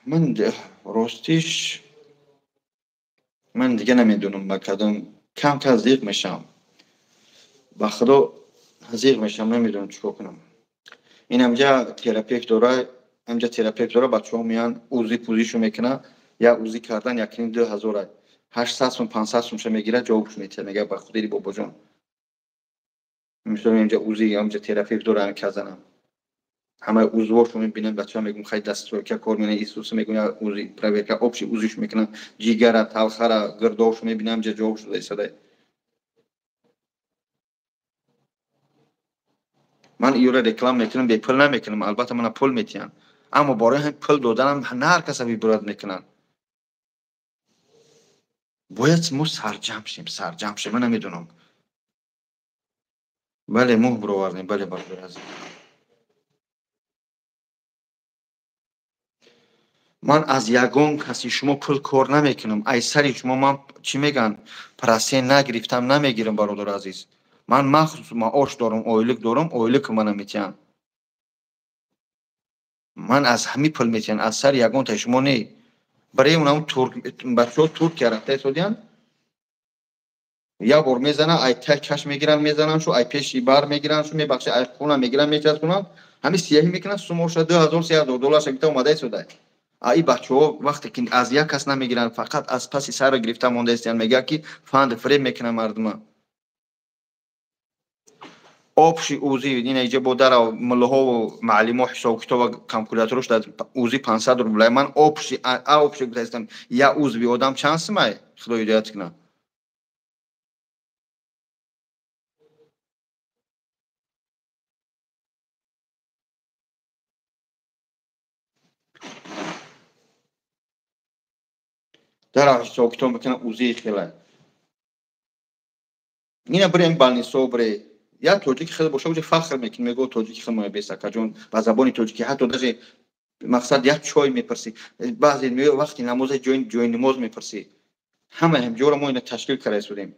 Ман ростиш, ман дига намедонам ба кадом, камтар зиқ мешавам, ба худо, зиқ мешавам, намедонам чӣ кор кунам. Ин ҳамҷа терапевт дора, ҳамҷа терапевт дора, бачаҳо меянд, УЗИ пузишу мекунад, як УЗИ кардан 1,5-2 ҳазора. 800 сум 500 сумша мегирад, ҷавобш метиҳад, мегӯяд ба худири бобоҷон. Мисол инҷа УЗИ, инҷа терапевт дорам казанам. Ҳамаи узвошо мебинам, бачаҳо мегӯм хай дастройка кор мекунад, Исуса мегӯм УЗИ проверка общий УЗИш мекунам, ҷигара, талхара, гирдоҳошо мебинам, инҷа ҷавоб шуда истода. Ман иёра реклама мекунам, бепул намекунам, албатта мана пул метиҳанд. Аммо барои ҳамин пул доданам на ҳар каса вибрат мекунанд. Бояд мо сарҷамъ шем, сарҷамъ шем, ман намедонам. Бале, моҳ бировардем, бале, бародари азиз. Ман аз ягон каси шумо пул кор намекунам. Ай сари шумо ман чӣ мегӯянд, процент нагирифтам, намегирам, бародари азиз. Ман махсус маош дорам, ойлик дорам, ойлик мана метиҳанд. Ман аз ҳамин пул метиҳанд, аз сари ягон таи шумо не. Барои унам бачаҳо Туркия рафта истодиянд. Як бор мезананд, ай тай чашм мегиранд, мезананд шу, ай пеши бар мегиранд шу, мебахши, ай хона мегиранд, мечаспонанд. Ҳамин сияҳӣ мекунанд, сумоша 2000 3000 долларша гирифта омада истода. Ай бачаҳо вақте ки аз як кас намегиранд, фақат аз паси сарро гирифта монда истиянд, мегӯяд ки фанд фиреб мекунанд мардума. Общий УЗИ, ина иҷа бо дара муллоҳову маълимо ҳисоб китоба калкуляторш дар УЗИ 500 рубля. Ман общий, общий гуфта истам, я узви одам чанд сумай? Худо ҳидоят кунад. Дара ҳисоб китоб мекунад УЗИ хела. Ина бирем балнисо бире. Я тоҷики хеле боша, уҷа фахр мекунӣ, мегӯ тоҷики хеле моя бест, акаҷон, ба забони тоҷикӣ ҳатто даже мақсад як чой мепурсӣ. Баъзе меояд вақти намоза ҷои намоз мепурсӣ. Ҳама ҳамҷоро мо ина ташкил карда истодем.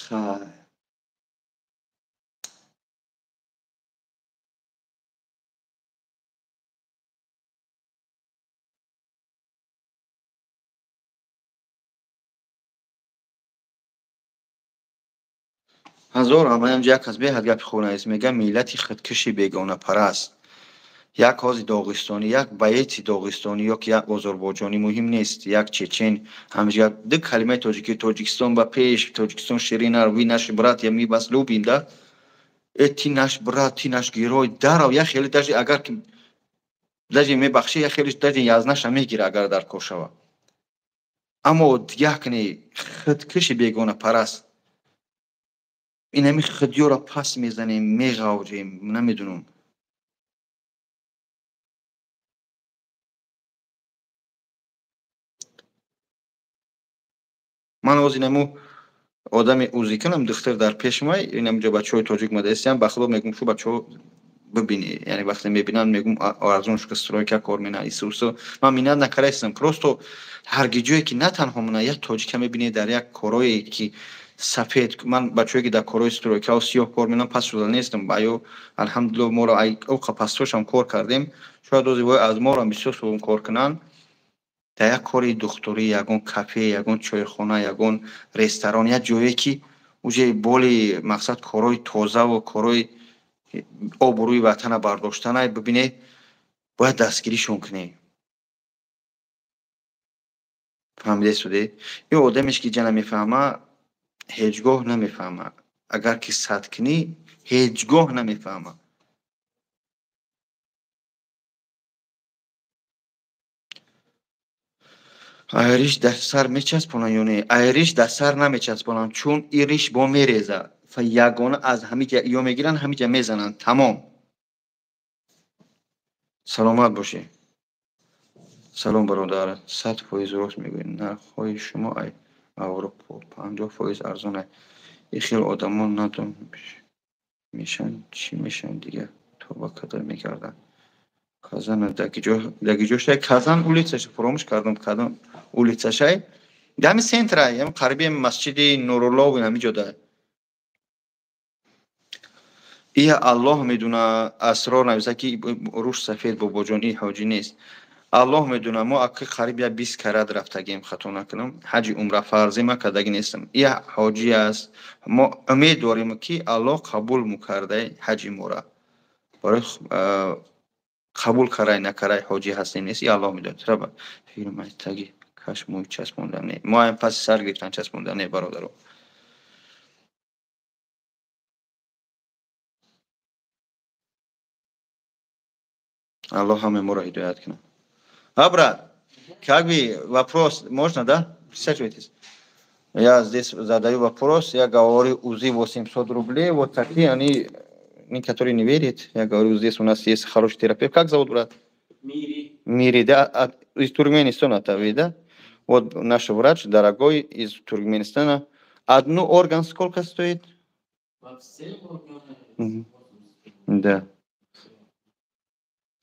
Хай. Ҳазор ҳамаям як кас беҳад гапи хуб навист, мегӯяд миллати худкуши бегонапараст. Як ҳози доғистонӣ, як баеци доғистонӣ ё ки як озарбойҷонӣ муҳим нест, як чечен ҳамеша ду калимаи тоҷикӣ, Тоҷикистон ба пеш, Тоҷикистон ширин, вы наши братья, мы вас любим, да? Э, ты наш брат, ты наш герой, дарав, як хеле даже агар ки даже мебахши, як хеле даже язнаша мегира агар дар кор шава. Аммо як не худкуши бегонапараст. Ин ҳамин худёро пас мезанем, меғавҷем, намедунам. Ман ҳозир инаму одами УЗИ кунам, духтар дар пеш май, инамҷо бачаҳои тоҷик омада истиянд, ба худо мегӯм шу бачаҳо бибинӣ. Яъне вақте мебинанд, мегӯм арзон шука стройка кор мекунад, исусу. Ман миннат накардаистам, просто ҳарги ҷое ки на танҳо мана як тоҷика мебинӣ дар як корое ки сафед, ман бачаҳое ки дар корҳои стройкао сиёҳ кор мекунанд, пас шуда нестам. Аю алҳамдулиллоҳ моро ай оқа пастошам кор кардем, шояд ози вой аз моро бисёр сувум кор кунанд. Дар як кори духтурӣ, ягон кафе, ягон чойхона, ягон ресторан, як ҷое ки уҷе боли мақсад корҳои тозаву корҳои обрӯи ватана бардоштана бибине, бояд дастгиришон кунем. Фаҳмида суде? Ин одамеш ки ҷа намефаҳма, ҳеҷ гоҳ намефаҳма. Агар ки сад кунӣ, ҳеҷ гоҳ намефаҳма. Айриш дар сар мечаспонанд ё не? Айриш дар сар намечаспонанд, чун ин риш бо мереза. Фа ягона аз ҳамин ҷа ё мегиранд, ҳамин ҷа мезананд. Тамом. Саломат бошӣ. Салом бародар, 100% рост мегӯед. Нархҳои шумо ай Аврупо 50% арзон ай. Ин хел одамон надом мешан, чӣ мешан дигар? Тоба када мекарданд. Казана даги ҷошай Казан улицаша фуромӯш кардам, кадом улицашай. Ҳамин центрай, ҳамин қариби масҷиди Нурулло ҳамин ҷода. Ия Аллоҳ медуна, асрор нависа ки рӯш сафед бобоҷон, и ҳоҷӣ нест. Аллоҳ медуна, мо аки қариб я 20 карат рафтагем, хато накунам. Ҳаҷи умра фарзӣ ма кардаги нестам. Ия ҳоҷӣ аст. Мо умед дорем ки Аллоҳ қабул мукардаи ҳаҷи мора. Барои қабул карай накарай ҳоҷӣ ҳастем нест, и Аллоҳ медонад. Раба фирмаи таги каш мӯй часпонда не. Моям паси сар гирифтан часпонда не, бародаро. Аллоҳ ҳаме моро ҳидоят кунад. А, брат, как бы вопрос можно, да? Присаживайтесь. Я здесь задаю вопрос, я говорю, УЗИ 800 рублей, вот такие они, некоторые не верят. Я говорю, здесь у нас есть хороший терапевт. Как зовут, брат? Мири. Мири, да? Из Туркменистана, вы, да? Вот наш врач, дорогой, из Туркменистана. Одну орган сколько стоит? Во все органы. Да.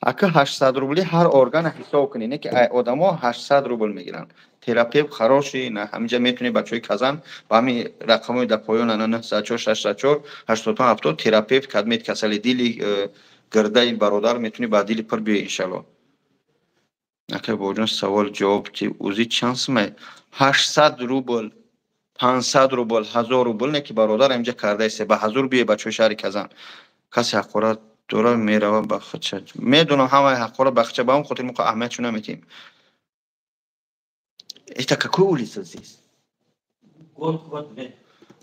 Ака 800 рублей ҳар органа ҳисоб кунед, не ки одамо 800 рубл мегиранд. Терапевт хороший, на ҳаминҷа метавонед бачаҳои Казан ба ҳамин рақамҳои дар поён 904 604 85 70 терапевт кадмет касали дили гирдаи бародар метавонӣ ба дили пур биёй иншаллоҳ. Ака бобоҷон савол ҷавоб ки УЗИ чанд сумай? 800 рубл, 500 рубл, 1000 рубл не ки бародар ҳаминҷа кардаисе ба ҳазур биёй бачаҳои шаҳри Казан. Касе ҳақорат дора мерава ба худша. Медонам ҳамаи ҳаққора ба худша, ба ҳам хотир мо аҳамиятшо наметиҳем. Это какой улица здесь? Горького 2.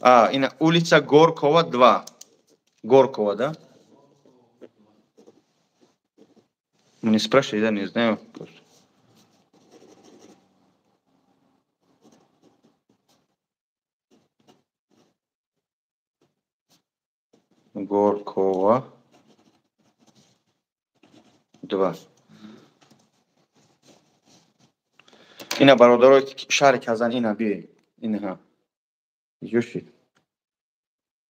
А, ина улица Горького 2. Горького, да? Не спрашивай, я не знаю. Горького 2. Ина бародарои шаҳри Казан, ина биёед. Инаҳа. Юшид.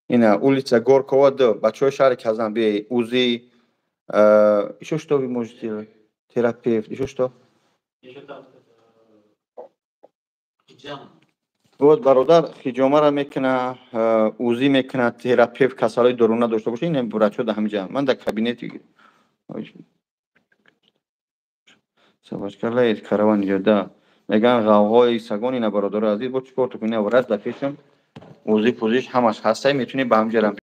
Ина улица Горького 2. Бачаҳои шаҳри Казан биёед. УЗИ, ещё что вы можете делать? Терапевт, ещё что? Ещё там хиджама. Вот бародар хиҷомаро мекунад, УЗИ мекунад, терапевт касалои доруна дошта бошад, ин врачҳо дар ҳамин ҷа. Ман дар кабинети собачка лает, караван идёт, да. Мегӯянд ғавғои сагон ина бародари азиз, бо чӣ кор ту кунӣ? Врач дар пешам УЗИ пузиш ҳамаш ҳастай, метавонӣ ба ҳамин ҷарам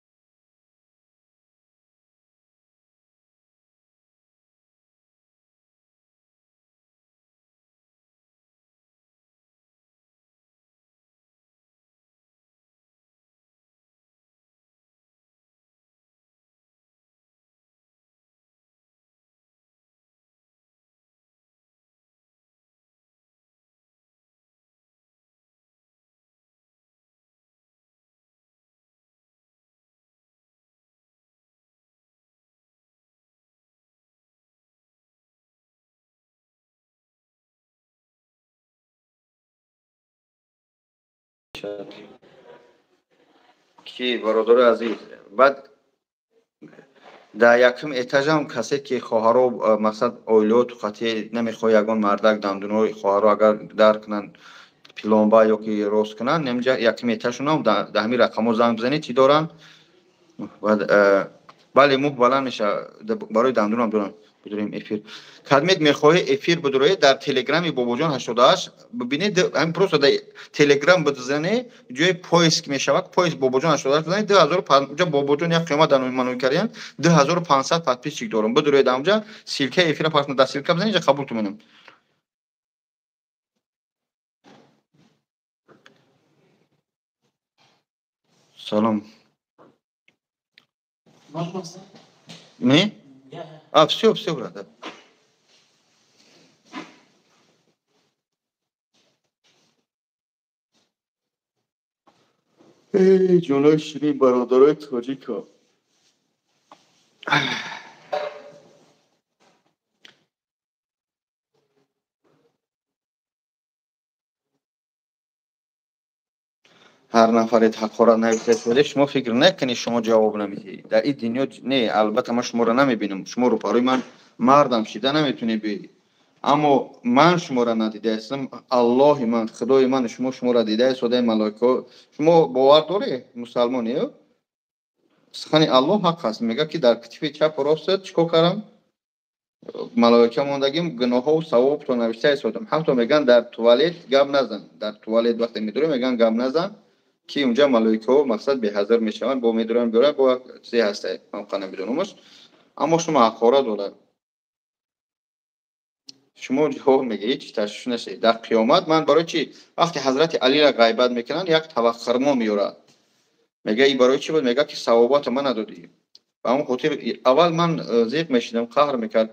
ки бародари азиз. Баъд дар якум этажам касе ки хоҳаро мақсад оилаҳо туқатӣ намехоҳ ягон мардак дандунои хоҳаро агар дар кунанд пломба ё ки рост кунанд, ҳаминҷа якум этажшонам дар ҳамин рақамҳо занг бизанед, чӣ доранд. Баъд бале мӯҳ баланд мешавад, барои дандунам доранд. Бидурем эфир. Кадмет мехоҳӣ эфир бидуроед дар телеграми Бобоҷон 88 бибинед, ҳамин просто дар телеграм бизане, ҷои поиск мешавад, поиск Бобоҷон 88 бизанед, 2000 ҷа Бобоҷон як қиёмат дар манои кардиян, 2500 подписчик дорам. Бидуроед ҳамҷа ссылкаи эфира пахш, дар ссылка бизанед, ҷа қабул ту менам. Салом. Не? А, всё, всё, брат. Да. Эй, ҷонои ширин бародарои тоҷико. Ҳар нафарет ҳақорат нависед, шумо фикр накунед шумо ҷавоб намедиҳед. Дар ин дунё не, албатта ман шуморо намебинам. Шумо рӯпарои ман мардам шида наметунед биёед. Аммо ман шуморо надидаастам, Аллоҳи ман, Худои ман шумо шуморо дидааст, содаи малоикаҳо. Шумо бовар доред, мусалмон ё? Сухани Аллоҳ ҳақ аст. Мегӯяд ки дар китфи чапу ростат чӣ кор кардам? Малоика мондагим гуноҳову савобто навишта истодам. Ҳамто мегӯянд дар туалет гап назан. Дар туалет вақте медурӣ мегӯянд гап назан, ки унҷа малоикаҳо мақсад беҳазар мешаванд, бо медуранд биёранд, бо чизе ҳаста, ман қа намедонамаш. Аммо шумо ҳақорат дорад. Шумо ҷавоб мегӯед, ҳеҷ ташвиш нашед. Дар қиёмат ман барои чӣ вақте ҳазрати Алиро ғайбат мекунанд, як табақ хурмо меорад. Мега и барои чӣ буд? Мега ки савобота ман надодӣ. Ба ҳамон хотир аввал ман зиқ мешидам, қаҳр мекард.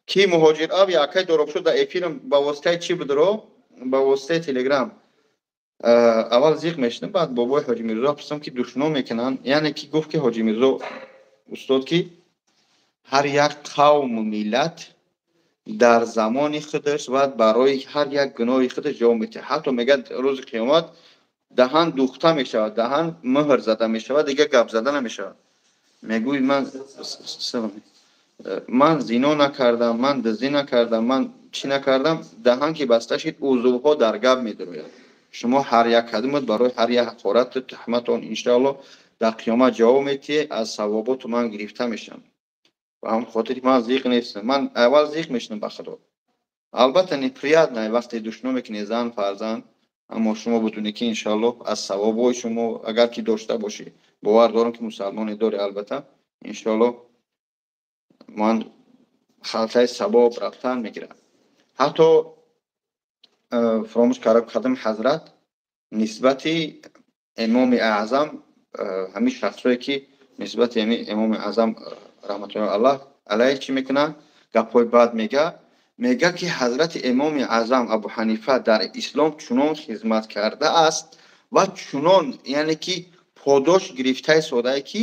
Ки муҳоҷир ав якай дороб шуд дар эфирам ба воситаи чӣ будро? Ба воситаи Телеграм. Аввал зиқ мешидам, баъд бобои Ҳоҷи Мирзо пурсидам, ки душно мекунанд. Яъне ки гуфт, ки Ҳоҷи Мирзо устод, ки ҳар як қавму миллат дар замони худаш ва барои ҳар як гуноҳи худаш ҷавоб медиҳад. Ҳатто мегӯяд, рӯзи қиёмат даҳан духта мешавад, даҳан муҳр зада мешавад, дигар гап зада намешавад. Мегӯй, ман зино накардам, ман дуздӣ накардам, ман чӣ накардам. Даҳан ки баста шид, узвҳо дар гап медарояд. Шумо ҳар як кадомат барои ҳар як ҳақорату туҳматон иншоалло дар қиёмат ҷавоб медиҳед, аз савоботу ман гирифта мешавам. Ба ҳамон хотир ман зиқ нестам. Ман аввал зиқ мешудам, ба худо. Албатта, неприятно вақте душно мекунӣ зан, фарзанд, аммо шумо бидунед, ки иншоалло аз савобҳои шумо, агар ки дошта бошӣ, бовар дорам, ки мусалмоне дорӣ, албатта, иншоалло ман халтаи савоб рафтан мегирам. Ҳатто фаромӯш кардам, ҳазрат нисбати Имоми Аъзам, ҳамин шахсое ки нисбати ҳамин Имоми Аъзам раҳматуллоҳи аллаҳ алайҳ чӣ мекунанд, гапҳои бад мега, мега, ки ҳазрати Имоми Аъзам Абу Ҳанифа дар ислом чунон хизмат кардааст ва чунон, яъне ки подош гирифтаи содае, ки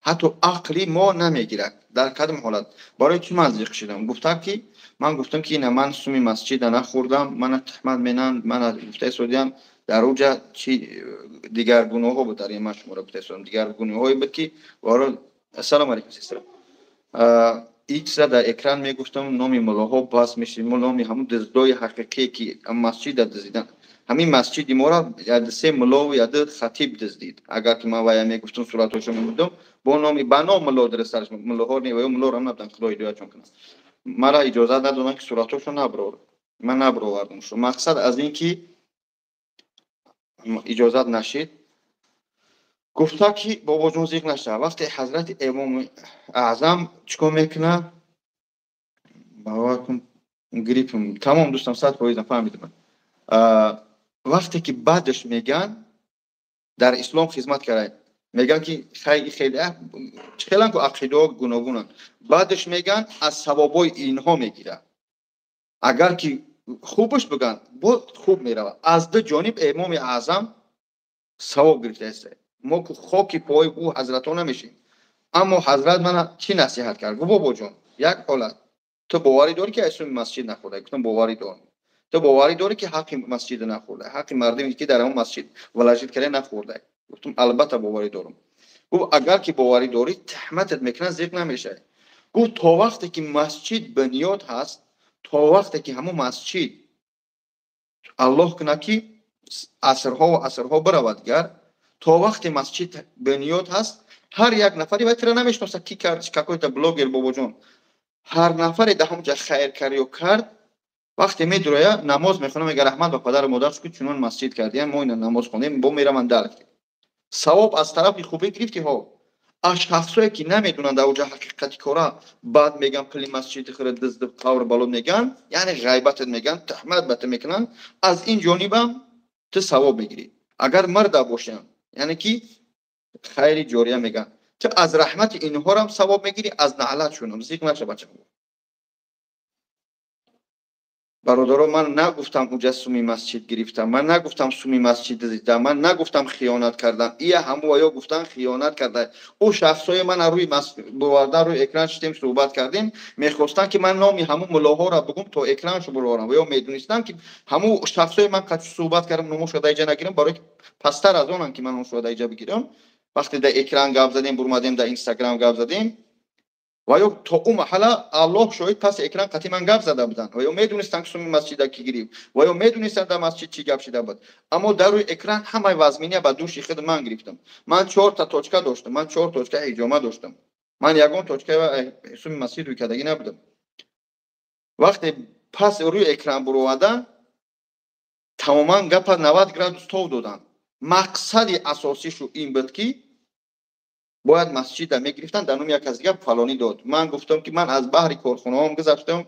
ҳатто ақли мо намегирад. Дар кадом ҳолат, барои чӣ ман зиқ шудам? Гуфтам, ки ман гуфтам, ки ина ман суми масҷида нахӯрдам, мана туҳмат менанд, мана гуфтаи содиям. Дар уҷа чи дигар гуноҳҳо буд, дар ин ман шуморо гуфтаи содам, дигар гуноҳҳое буд, ки ассалому алайкум, сестра, иксра дар экран мегуфтам, номи муллоҳо бас мешид, номи ҳамун дуздои ҳақиқие, ки масҷида дуздидан. Ҳамин масҷиди моро се муллову яду хатиб дуздид. Агар ки ман вая мегуфтам, суратҳошо мебудам, бо номи ба ном мулло дурустараш, муллоҳо не, ва муллоро набуданд, худо ҳидоятшон кунад. Мара иҷозат надоданд, ки суратҳошо наброр. Ман набровардам. Мақсад аз ин ки иҷозат нашид. Гуфта, ки бобоҷон, зиқ нашава. Вақте ҳазрати Имоми Аъзам чӣ кор мекунад, бовар кун, гриппм тамом, дӯстам, 100% фаҳмидам. Вақте ки баъдаш меган, дар ислом хизмат кард, меган, ки хеле хелан ку ақидаҳо гуногунанд, баъдаш меган, аз савобҳои инҳо мегирад. Агар ки хубаш биган, боз хуб меравад. Аз ду ҷониб Имоми Аъзам савоб гирифтааст. Мо ку хоки пои ӯ ҳазратҳо намешем, аммо ҳазрат мана чӣ насиҳат кард? Гуфт: «Бобоҷон, як ҳолат, ту боварӣ дорӣ, ки аз суми масҷид нахӯрда?» Гуфтам: «Боварӣ дорам». «Ту боварӣ дорӣ, ки ҳаққи масҷида нахӯрда, ҳаққи мардиме, ки дар ҳамон масҷид вложить карда, нахӯрда?» Гуфтам: «Албатта, боварӣ дорам». Гуфт: «Агар ки боварӣ дорӣ, туҳматат мекунанд, зиқ намешавӣ». Гуфт: «То вақте ки масҷид бунёд ҳаст, то вақте ки ҳамон масҷид, Аллоҳ кунад, ки асрҳову асрҳо биравад, гар то вақте масҷид бунёд ҳаст, ҳар як нафаре вай тира намешиносад, ки кард, какой-то блогер, бобоҷон, ҳар нафаре дар ҳамон ҷа хайр кард ё кард, вақте медуроя, намоз мехонам, мега: "Раҳмат ба падару модарш, ки чунон масҷид кардиян, мо ина намоз хондем, бо мераванд дар савоб аз тарафи хубӣ гирифти». Ҳо, аз шахсое, ки намедонанд дар оҷа ҳақиқати кора, баъд меган, пули масҷиди худро дизд, қавр бало меган, яъне ғайбатат меган, туҳмат ба ту мекунанд, аз ин ҷонибам ту савоб мегирӣ. Агар марда бошанд, яъне ки хайри ҷория меган, ту аз раҳмати инҳорам савоб мегирӣ, аз наълатшонам. Зиқ наша, бача. Бародаро, ман нагуфтам уҷа суми масҷид гирифтам, ман нагуфтам суми масҷид дизидам, ман нагуфтам хиёнат кардам. Ия ҳаму ё гуфтан хиёнат карда. Ӯ шахсҳои ман рӯи бовардан, рӯи экран шидем, суҳбат кардем, мехостанд, ки ман номи ҳамун муллоҳоро бигум, то экраншо бироварам. Ва ё медонистанд, ки ҳамун шахсҳои ман қати суҳбат кардам, номошро дар иҷа нагирам, барои пасттар аз онам, ки ман оншро дар иҷа бигирам. Вақте дар экран гап задем, бурмадем, дар Инстаграм гап задем, ва ё то ӯ маҳалла, Аллоҳ шоҳид, паси экран қатъи ман гап зада буданд. Ва ё медонистанд, ки суми масҷида ки гирифт, ва ё медонистанд, дар масҷид чӣ гап шида буд, аммо дар рӯи экран ҳамаи вазминия ба дӯши худ ман гирифтам. Ман чорта точка доштам, ман чор точка ҳиҷома доштам, ман ягон точка суми масҷид рӯй кардагӣ набудам. Вақте пас рӯи экран буровардан, тамоман гапа 90 градус тов доданд. Мақсади асосишу ин буд, ки Бояд масҷида мегирифтанд, дар номи як кас дига фалонӣ дод. Ман гуфтам, ки ман аз баҳри корхонаҳом гузаштам,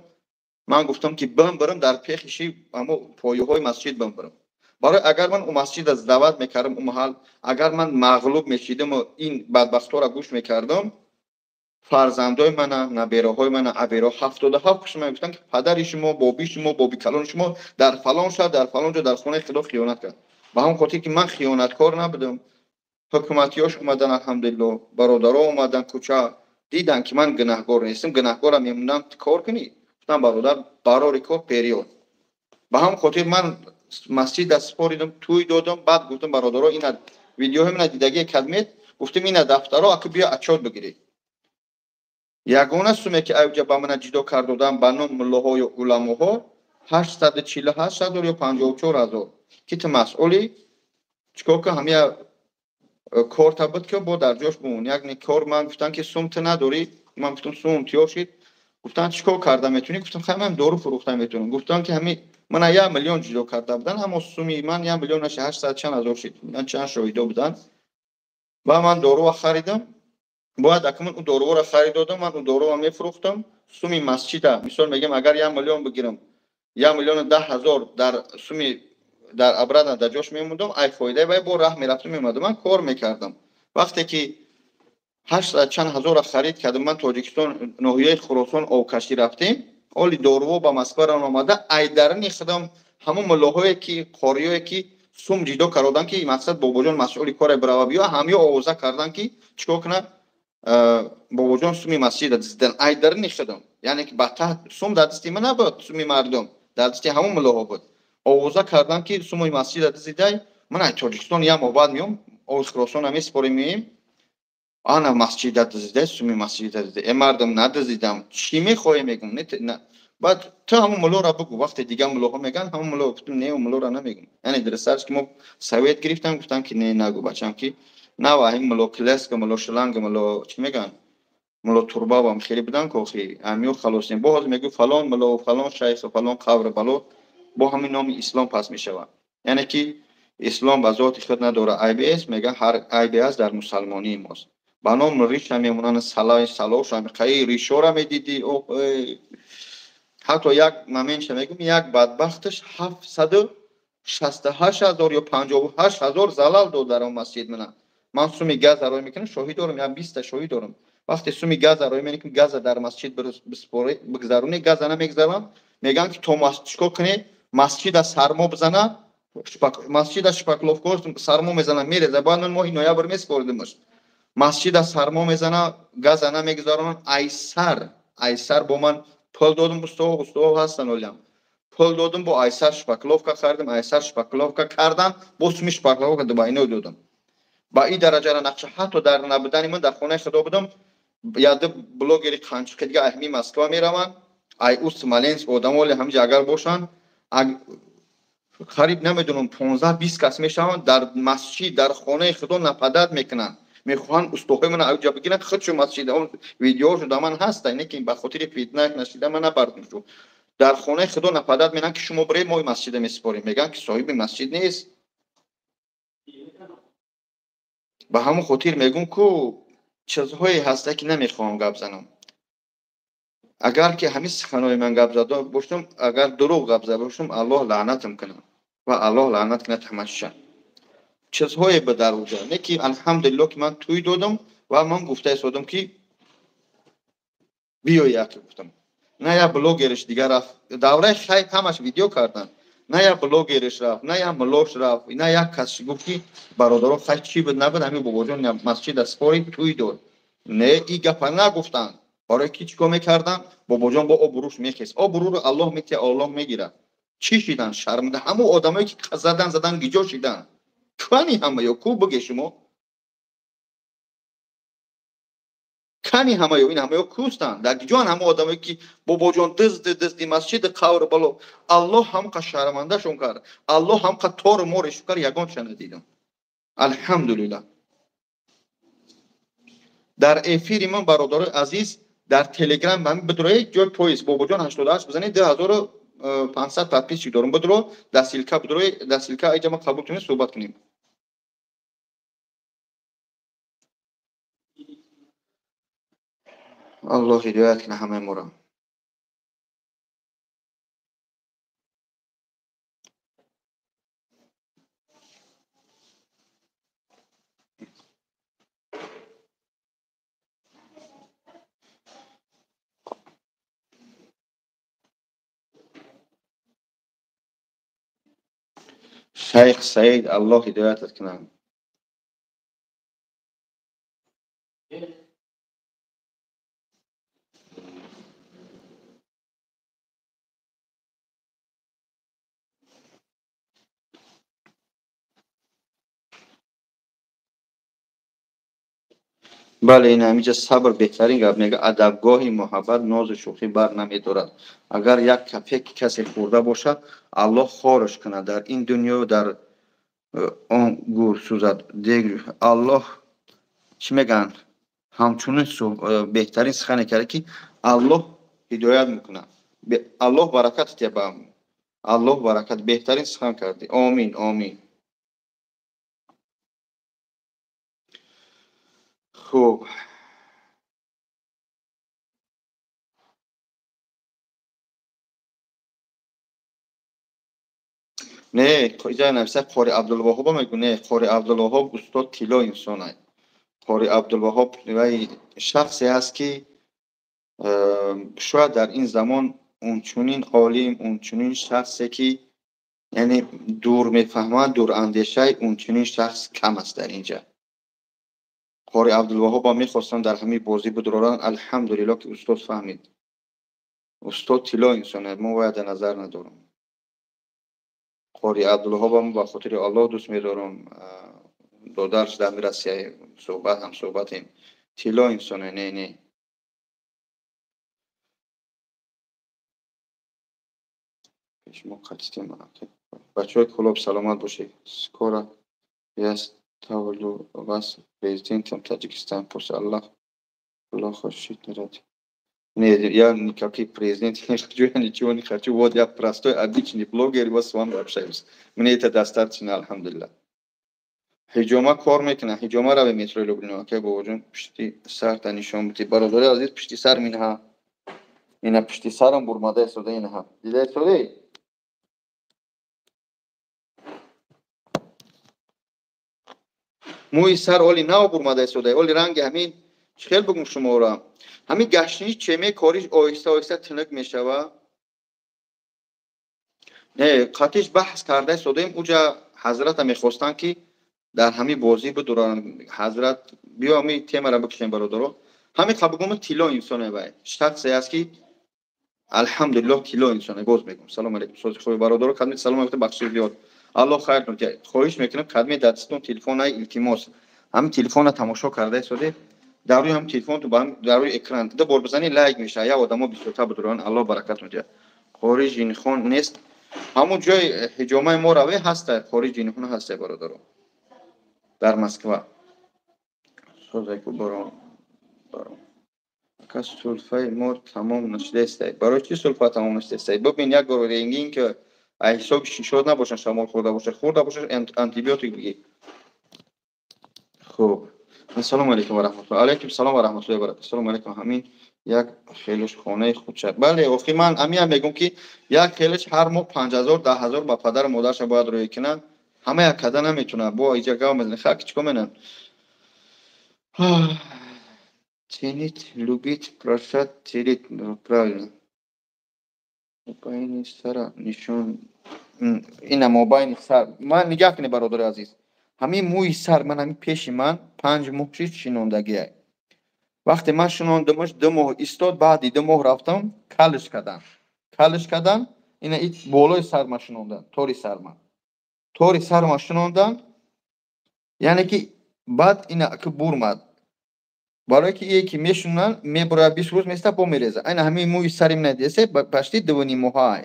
ман гуфтам, ки бимбирам дар пехиши ҳамо пояҳои масҷид бимбирам. Барои агар ман ӯ масҷида даъват мекардам, ӯ маҳал агар ман мағлуб мешидам ин бадбахтҳоро гӯш мекардам, фарзандои мана, набераҳои мана, аберо 77 кушма мегуфтанд, ки падари шумо, боби шумо, боби калони шумо дар фалон шаҳр, дар фалон ҷо, дар хонаи худо хиёнат кард. Ба ҳамон хотир ки ман хиёнаткор набудам, ҳукуматиёш омадан, алҳамдулилло, бародаро омадан кӯча, дидан, ки ман гунаҳгор нестам, гунаҳгорам мемондам, кор кунӣ? Гуфтам, бародар, барори кор период. Ба ҳамон хотир ман масҷида супоридам, тӯй додам, баъд гуфтам, бародаро, ина видеоҳои мана дидагие кадмед, гуфтам, ина дафтаро, аку биё отчёт бигиред. Ягона суме ки авҷа ба мана ҷидо кард додам ба ном муллоҳо ё уламоҳо 848 ҳазор ё 54 ҳазор, ки ту масъули чикор ка, ҳамия корта буд, ки бо дар ҷош бимон. Як кор ман гуфтам, ки сум ту надорӣ, ман гуфтам, сум тиёр шид. Гуфтанд, чикор карда метавонӣ? Гуфтам, хай, ман дору фурӯхта метавонам. Гуфтам, ки ҳами мана 1 миллион ҷудо карда буданд, ҳамо суми ман 1 миллион наши 800 чанд ҳазор шид. Ман чанд шоҳидо буданд. Ва ман доруа харидам. Бояд акнун ӯ доруҳоро харид додам, ман ӯ доруҳо мефурӯхтам. Суми масҷида, мисол мегӯям, агар 1 миллион бигирам, 1 миллиону 10 ҳазор дар суми дар обратно дар ҷош мемондам, ай фоидаи вай бо раҳ мерафтам, меомадам, ман кор мекардам. Вақте ки ҳашт чанд ҳазорро харид кардам, ман Тоҷикистон, ноҳияи Хуросон обкашӣ рафтем, оли доруҳо ба Москва рон омада, ай дарни худам ҳамон муллоҳое ки қориёе ки сум ҷидо карданд, ки мақсад бобоҷон масъули коре бирава биё, ҳамё овоза карданд, ки чикор кунад, бобоҷон суми масҷида дизидан. Ай дарни худам, яъне ки ба таҳт сум дар дасти ман набуд, суми мардум дар дасти ҳамон муллоҳо буд. Овоза кардам, ки суми масҷида дизидай. Ман ай Тоҷикистон як моҳ баъд меом, ои Хуросона месупорем, меоем, ана масҷида дизидай, суми масҷида дизидай. Э, мардум, надизидам, чӣ мехоҳӣ, мегум. Баъд ту ҳамон муллоро бугӯ. Вақте дигар муллоҳо мегӯянд, ҳамон мулло, гуфтам, не, муллоро намегӯм. Яъне дурустарш ки мо совет гирифтам, гуфтам, ки не, нагӯ, бачам, ки нава ҳамин мулло Клеска, мулло Шланг, мулло чӣ мегӯянд, мулло Турбавам хеле будан, ки охи амиё халосем. Бо ҳозир мегӯ фалон мулло, фалон шайху фалон қабр бало, бо ҳамин номи ислом пас мешавад. Яъне ки ислом ба зоти худ надора айбе аст, мегӯянд, ҳар айбе аст дар мусалмонии мост. Ба ном риша мемонанд, салаи салоша қаи ришора медидӣ. Ҳатто як моментша мегӯм, як бадбахташ 768 ҳазор ё 58 ҳазор залал дод дар он масҷид. Мана ман суми газ ароӣ мекунам, шоҳид дорам, як 20-та шоҳид дорам. Вақте суми газ ароӣ мекунам, газа дар масҷид бигзаронӣ, газа намегзарам, мегӯянд, ки то чикор кунед, масҷида сармо бизана, масҷида шпаклёвка сармо мезана, мереза. Бояд ман моҳи ноябр месупоридимаш. Масҷида сармо мезана, газа намегузаронанд. Айсар, айсар бо ман пул додум, устоҳо, устоҳо ҳастанд олиам, пул додум, бо айсар шпаклёвка харидам, айсар шпаклёвка кардам, бо суми шпаклёвка дубайно додам. Ба ин дараҷара нақша. Ҳатто дар набудани ман, дар хонаи худо будам, яду блогери қанчиқи дига ай ҳами Москва мераванд, ай ӯ Смоленск одамоли ҳамиҷа агар бошанд, қариб намедонам 15-20 кас мешаванд, дар масҷид, дар хонаи худо нападать мекунанд, мехоҳанд устоҳои мана авҷа бигиранд, худшо масҷид. Видеоҳошо дар ман ҳаста, не ки ба хотири фитна нашида ман набардум шу. Дар хонаи худо нападать менанд, ки шумо биред, мо масҷида месупорем. Мегӯянд, ки соҳиби масҷид нест. Ба ҳамон хотир мегӯм, ку чизҳое ҳаста, ки намехоҳам гап занам. Агар ки ҳамин суханои ман гап зада бошам, агар дурӯғ гап зада бошам, Аллоҳ лаънатам кунад ва Аллоҳ лаънат кунад ҳамаша. Чизҳое ба дар уҷа не, ки алҳамдулилло, ки ман тӯй додам ва ман гуфта истодам, ки биё яке, гуфтам, на як блогериш дигар рафт. Давраи хайп ҳамаш видео карданд, на як блогериш рафт, на як мулош рафт, на як кас гуфт, ки бародаро, хай, чӣ буд набуд, ҳамин бобоҷон масҷида спори тӯй дод. Не, и гапа нагуфтанд. Барои ки чӣ кор мекарданд? Бобоҷон бо обрӯш мехест. Обрӯро Аллоҳ метиҳад, Аллоҳ мегирад. Чӣ шидан шармда? Ҳамон одамое ки задан задан гиҷо шидан? Кани ҳамаё ку, буге шумо, кани ҳамаё, ин ҳамаё кӯстанд, дар гиҷоан ҳама одамое, ки бобоҷон дизди, дизди масҷиди қавр бало? Аллоҳ ҳамқа шармандашон кард, Аллоҳ ҳамқа тору морешон кард, ягонча надидам, алҳамдулиллаҳ. Дар эфири ман, бародарои азиз, дар Телеграм ҳамин бидрои, ҷои поиск бобоҷон 88 бизанед, 2500 подписчик дорум. Бидро дар ссылка, бидрои дар ссылка, айҷа ма қабул кунем, суҳбат кунем. Аллоҳ ҳидоят кунад ҳамаи моро. Шайх Саид, Аллоҳ ҳидоятат кунад. Бале, ин ҳамиҷа сабр беҳтарин гап мега. Адабгоҳи муҳаббат нозу шӯхӣ бар намедорад. Агар як капек касе хӯрда бошад, Аллоҳ хораш кунад дар ин дунё, дар он гур сӯзад. Аллоҳ чӣ мегӯянд? Ҳамчунин беҳтарин сухане кард, ки Аллоҳ ҳидоят мекунад. Аллоҳ баракат диҳад ба Аллоҳ баракат. Беҳтарин сухан кардӣ. Омин, омин. Хуб, не, иҷа нависа Қори Абдулваҳоба мегӯ. Не, Қори Абдулваҳоб устод тилло инсон ай. Қори Абдулваҳоб вай шахсе аст, ки шояд дар ин замон унчунин олим, унчунин шахсе, ки яъне дур мефаҳмад, дурандешай, унчунин шахс кам аст дар инҷа. Қори Абдулваҳоба мехостам дар ҳамин бозӣ бидуроранд. Алҳамдулилло, ки устод фаҳмид. Устод тилло инсон аст, мо бояд дар назар надорам. Қори Абдулваҳоба мо ба хотири Аллоҳ дӯст медорам. Додарш дар Россия суҳбат ҳам суҳбатем. Тилло инсон аст, не, не. Пешмо қатитем. Бачаҳои клуб, саломат бошед. Скоро я ставлю вас президентом Таджикистана. Пусть Аллах плохо считает. Нет, я никакой президент не хочу, я ничего не хочу. Вот я простой, обычный блогер, вот с вами общаюсь. Мне это достаточно, алҳамдулиллах. Ҳиҷома кор мекунад. Ҳиҷома раве метрои Люблино. Ака бобоҷон, пишти сарта нишон бидӣ. Бародари азиз, пишти сар минҳа. Ина пишти сарам бурмада истода инҳа. Дида истодаи? Мӯи сар оли нав бурмада истода. Оли ранги ҳамин чӣ хел бигум шуморо? Ҳамин гаштини чеме кориш оҳиста оҳиста тинук мешава. Не, қатиш баҳс карда истодаем. Уҷа ҳазрата мехостанд, ки дар ҳамин бозӣ бидуранд. Ҳазрат, биё ҳамин темаро бикушем, бародаро. Ҳамин қабугуми тилло инсоне вай. Шахсе аст, ки алҳамдулиллоҳ тилло инсоне. Боз мегӯм. Салом алейкум. Сози хуби бародаро, кадми салом алейкум, бахшиш зиёд. Аллоҳ хайр кунад. Хоҳиш мекунам, кадми дастатон телефон ай, илтимос. Ҳамин телефонро тамошо карда истоде. Дар рӯи ҳамин телефон ту дар рӯи экран ду бор бизанӣ, лайк мешавад. Як одамо бисёртар бидуранд. Аллоҳ баракат медиҳад. Қори ҷинхон нест. Ҳамун ҷои ҳиҷомаи мо раве ҳаста, қори ҷинхон ҳаста, бародаро. Дар Москва. Созайку баром. Баром. Ака, сулфаи мо тамом нашудааст. Барои чӣ сулфа тамом нашудааст? Бибин, як бор рентген ки ай ҳисоби шишод набошад, шамол хӯрда бошад, хӯрда бошад, антибиотик бигир. Хуб. Ассалому алайкум ва раҳматуллоҳ. Алайкум салом ва раҳматуллоҳи ва баракатуҳ. Ассалому алайкум. Ҳамин як хелиш хонаи худша. Бале, охи ман ҳамин мегӯм, ки як хелиш ҳар моҳ 5000, 10,000 ба падару модарша бояд рӯй кунад. Ҳама як када наметунад. Бо иҷа гав мезанад. Хак чӣ кор менанд? Ценить, любить, прощать, делить. Правильно. Мобайни сара нишон. Ина мобайни сар. Ман нигаҳ кунед, бародари азиз. Ҳамин мӯи сар ман ҳамин пеши ман 5 моҳ шид шинондагиай. Вақте ман шинондамаш, 2 моҳ истод, баъди 2 моҳ рафтам, калиш кардам. Калиш кардам, ина и болои сарма шинондан, тори сарма. Тори сарма шинондан, яъне ки баъд ина ки бурмад. Барое ки ие ки мешунанд, мебурояд, 20 рӯз места, бо мереза. Айна ҳамин мӯи сари мина десе, пашти дувним моҳа ай.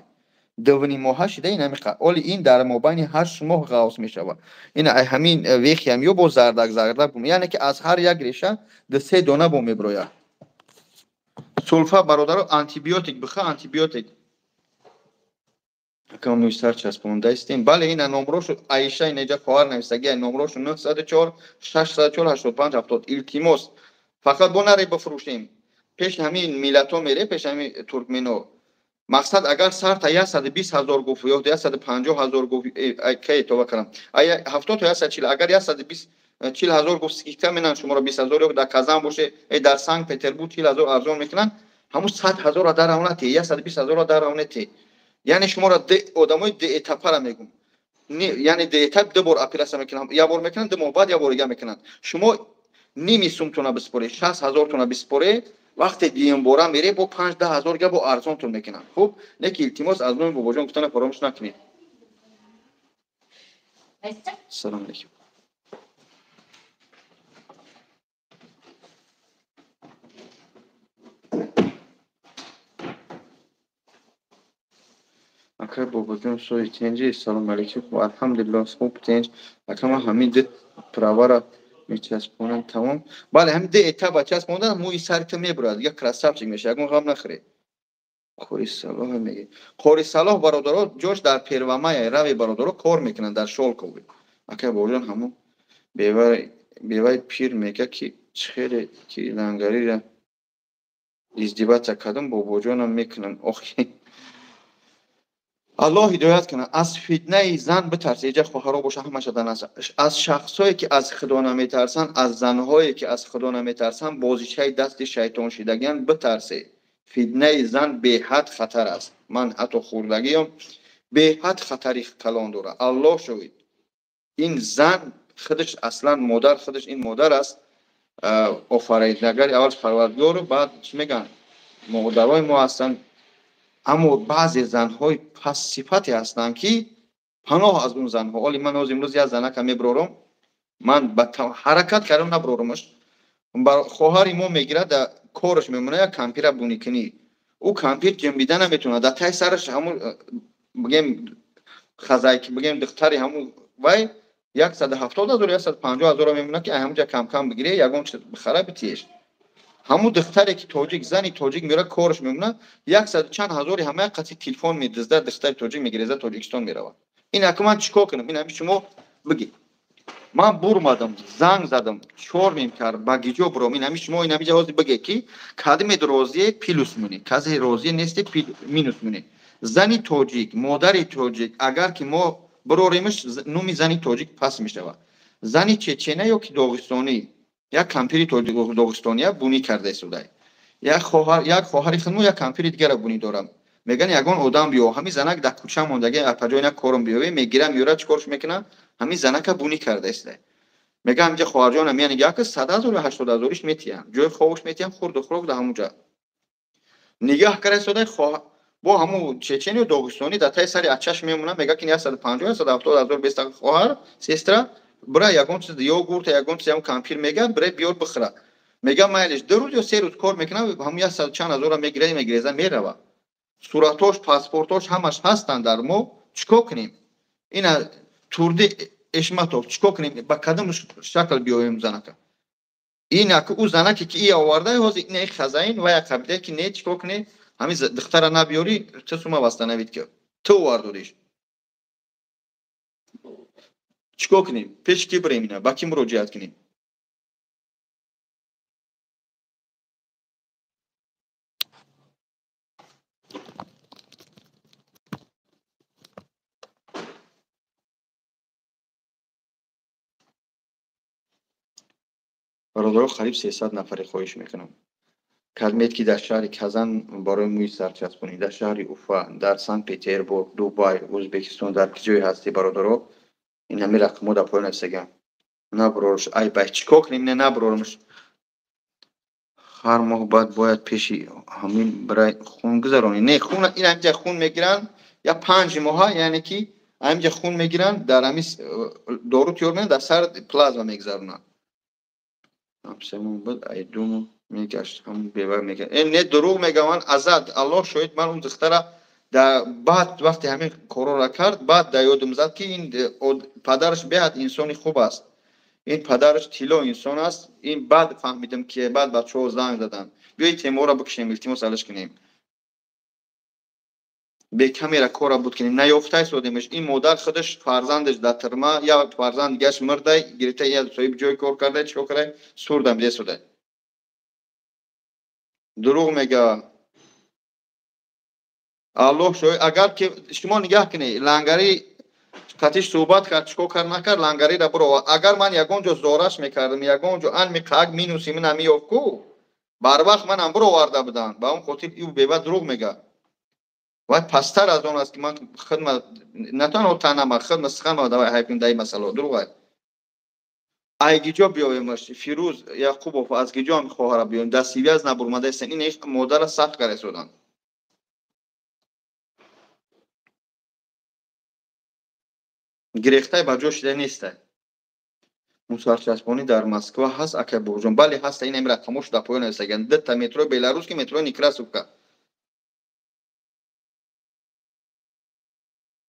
Дувним моҳа шида ин ҳами оли ин дар мобайни 8 моҳ ғавс мешавад. Ина ай ҳамин вехиам ё бо зардак зардак, яъне ки аз ҳар як реша ду се дона бо мебирояд. Сулфа, бародаро, антибиотик биха, антибиотик. Ака, мӯи сар часпонда истем. Бале, ина номрошу Аиша инеҷа хоҳар нависаги, номрошу 904 604 85 70. Илтимос, фақат бо наре бифурӯшем. Пеш ҳамин миллатҳо мере, пеш ҳамин туркмено. Мақсад агар сар та 120 ҳазор гуфт ё 150 ҳазор гуфт, кай това кардам. 70 то 140, агар 120 40 ҳазор гуфт скидка менан шуморо 20 ҳазор, ё дар Казан боше, дар Санкт Петербург 40 ҳазор арзон мекунанд, ҳамун 100 ҳазорро дар равнати, 120 ҳазорро дар равнати. Яъне шуморо одамои ду этапара мегум. Яъне ду этап ду бор операция мекунанд, як бор мекунанд, ду моҳ баъд як бор дига мекунанд. Шумо ними сумтона биспоред, 60 ҳазортона биспоред, вақте дуюмбора мере бо 5-10 ҳазор дига бо арзонтон мекунанд. Хуб, не ки илтимос аз номи бобоҷон гуфтана фаромӯш накунед. Салом алейкум. Ака бобоҷон сои тенҷи, салом алейкум. Алҳамдулиллоҳ, хуб тенҷ. Ака ман ҳамин ду правара мечаспонам, тамом. Бале, ҳамин ду этапа часпондан мӯи сари ту мебурад, дигар красавчик мешавад, ягон ғам нахӯред. Қори Салоҳ мегӯяд. Қори Салоҳ бародаро ҷош дар Первомая, рави бародаро кор мекунанд дар Шолкови. Ака бобоҷон ҳамон беваи пир мегӯяд ки хеле ки лангарира издиваться кардам, бобоҷонам мекунам. Охи Аллоҳ ҳидоят кунад. Аз фитнаи зан битарсед. Иҷа хоҳаро боша ҳамаша дан аст. Аз шахсое ки аз худо наметарсанд, аз занҳое ки аз худо наметарсанд, бозичаи дасти шайтон шидагиан битарсед. Фитнаи зан беҳад хатар аст. Ман ҳатто хурдагиам беҳад хатари калон дорад. Аллоҳ шоҳид. Ин зан худаш аслан модар, худаш ин модар аст. Офаридагари аввал Парвардигору, баъд чӣ мегӯянд? Модарои мо ҳастанд. Аммо баъзе занҳои пастсифате ҳастанд ки паноҳ аз он занҳо. Оли ман ҳозир имрӯз як занака меброрам, ман ба ҳаракат кардам наброрамаш. Хоҳари мо мегирад, дар кораш мемонад як кампира буникунӣ. Ӯ кампир ҷимбида наметавонад, дар таи сараш ҳамун бигем хазайки, бигем духтари ҳамун вай 170 ҳазор, 150 ҳазорро мемонад ки ҳамунҷа камкам бигирӣ, ягон чиз бихара битиеш. Ҳамун духтаре ки тоҷик, зани тоҷик меорад, кораш мемонад, 100 чанд ҳазори ҳамая қатъи телефон медиздад, духтари тоҷик мегирезад, Тоҷикистон меравад. Ин ака ман чӣ кор кунам? Ин ҳами шумо бигӣ. Ман бурмадам, занг задам, чор мем кард, ба гиҷо буром. Ин ҳами шумо ин ҳами ҷавози бигӣ ки кадимед розие плюс мунӣ, касе розие несте минус мунӣ. Зани тоҷик, модари тоҷик, агар ки мо бироремаш, номи зани тоҷик пас мешавад. Зани чечена ё ки доғистонӣ, як кампири доғистония бунӣ карда истодай. Як хоҳари худмо як кампири дигара бунӣ дорам. Мегӯянд ягон одам биё, ҳамин занак дар кӯча мондаги, апаҷои на кором биёве, мегирам, меёрад, чӣ корш мекунам? Ҳамин занака бунӣ карда истодай. Мегӯям ҳаминҷа хоҳарҷонам, яъне як 100 ҳазор ё 80 ҳазориш метиҳам, ҷои хобаш метиҳам, хурду хӯрок дар ҳамун ҷа. Нигаҳ карда истодай, бо ҳамун чечен ё доғистонӣ дар таи сари ачаш мемонад, мегӯяд ки 150, 170 ҳазор беста хоҳар, сестра, бира ягон чиз йогурт, ягон чиз ҳам кампир мегӯяд, бира биёр бихӯра. Мегӯям майлиш, 2 рӯз ё 3 рӯз кор мекунам, ҳамун 100 чанд ҳазорро мегирад, мегиреза, меравад. Суратош, паспортош ҳамаш ҳастанд дар мо, чӣ кор кунем? Ина Турди Эшматов, чӣ кор кунем? Ба кадом шакл биёем занака? Ин аку ӯ занаке ки ия оварда, ҳозир ина хазаин ва як қабилае ки не, чӣ кор кунем? Ҳамин духтара набиёрӣ, ту сума восстановить ки. Ту овардодиш. Чӣ кор кунем? Пеш ки бирем ина? Ба кӣ муроҷиат кунем? Бародаро, қариб 300 нафаре хоҳиш мекунам. Калмед ки дар шаҳри Казан барои мӯи сар часпонӣ, дар шаҳри Уфа, дар Санкт Петербург, Дубай, Ӯзбекистон, дар ки ҷое ҳастӣ бародаро, ин ҳамин рақамҳо дар поён нависагам. Набурорш, ай бай, чӣ кор кунем? Не набурормш. Ҳар моҳ баъд бояд пеши ҳамин барои хун гузаронӣ. Не, хун ин ҳаминҷа хун мегиранд, я 5 моҳа, яъне ки ҳаминҷа хун мегиранд, дар ҳамин дору тиёр мекунанд, дар сар плазма мегузаронанд. Ҳамсамон буд, ай ду мегашт, ҳамун бева мегашт. Не, дурӯғ мегӯям, ман азад, Аллоҳ шоҳид, ман он духтара дар баъд вақте ҳамин корора кард, баъд дар ёдам зад ки ин падараш беҳад инсони хуб аст. Ин падараш тилло инсон аст. Ин баъд фаҳмидам ки баъд бачаҳо занг заданд. Биёед теморо бикушем, илтимос алиш кунем. Бекамера кора буд кунем. Наёфтай содемаш. Ин модар худаш фарзандаш дар тирма, як фарзанд дигаш мурдай, гирифта як соҳиби ҷой кор карда, чӣ кор карда, сурдам десода. Дурӯғ мега. Аллоҳ шоҳид, агар ки шумо нигаҳ кунед, лангари қатиш суҳбат кард, чикор кард, накард, лангариро бировард. Агар ман ягон ҷо зораш мекардам, ягон ҷо ан миқак минуси ман меёфт ку, барвақт манам бироварда будам. Ба он хотир ӯ бева дурӯғ мега. Вай пасттар аз он аст, ки ман хидма на танҳо танама, хидма суханма давай ҳайф кунем дар ин масъала. Дурӯғ ай. Ай гиҷо биёемаш, Фирӯз Яқубов, аз гиҷо ҳам хоҳара биёем, дастивяз набурмадаистен, ин модара сахт каресоданд. Гирехтай ба ҷо шида нестай. Мусарчаспонӣ дар Москва ҳаст, акай Бобоҷон? Бале, ҳаста, ин ами рақамош дар поён нависаган. Дта метрои Беларусский, метрои Некрасовка.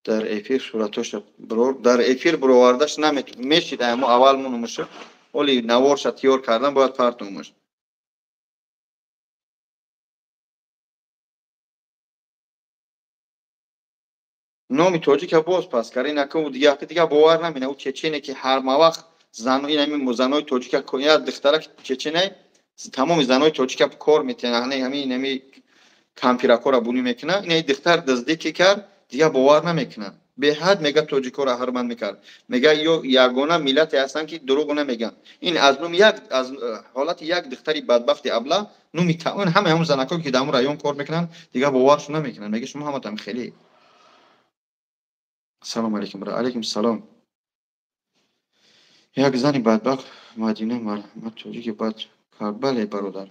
Дар эфир суратоша бирор, дар эфир бировардаш намешид, амо аввал мунумуша. Оли наворша тиёр кардан бояд партумуш. Номи тоҷика боз пас кард, ин ака дига дига бовар намена, ӯ чечене ки ҳар вақт зану ин ҳамин занои тоҷика, як духтарак чечене, тамоми занои тоҷика кор метиҳанд, ҳамин ҳамин кампиракора бунӣ мекунад, ин духтар дуздӣ ки кард, дига бовар намекунад. Беҳад мега тоҷикоро ҳурмат мекард. Мега ё ягона миллате ҳастанд, ки дурӯғ намегӯянд. Ин аз номи як, аз ҳолати як духтари бадбахти абла, номи ин ҳамаи ҳамон занакое ки дар ҳамон район кор мекунанд, дига боваршон намекунанд. Мега шумо ҳаматон хеле. Салом алейкум, алейкум салом. Як зани бадбахт Мадина марҳамат тоҷики бад кард. Бале, бародар.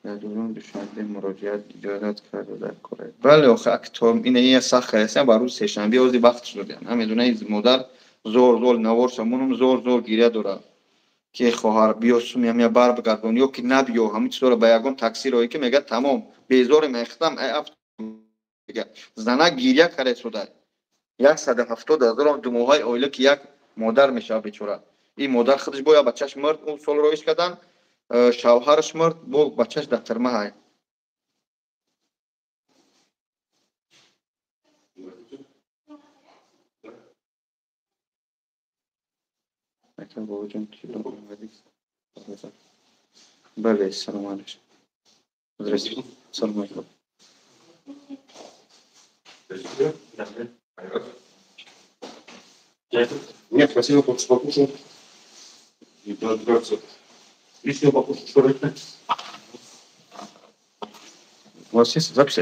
Дар дурон Душанбе муроҷиат иҷозат карда дар кора. Бале, охи актор ина ия сахт кардаистан, ба рӯзи сешанбе ози вақт шудян. Намедона модар зор зор наворша монум, зор зор гиря дорад. Ки хоҳар биё суми ҳамия бар бигардон ё ки набиё, ҳамин чизоро ба ягон такси роӣ ки мега тамом безорем мехтам ай афт мега. Занак гиря карда 170 000 думоҳои оила ки як модар мешавад бечора. Ин модар худаш бояд бачаш мурд, он сол роиш кардан, шавҳараш мурд, бо бачаш дар тирма ҳай. Ака Бобоҷон, тилло омадӣ? Бале, салом алейкум. Здравствуйте. Салом алейкум. Нет, спасибо, покушал. И дождаться. Лишнего покушать, что ли? У вас есть запись?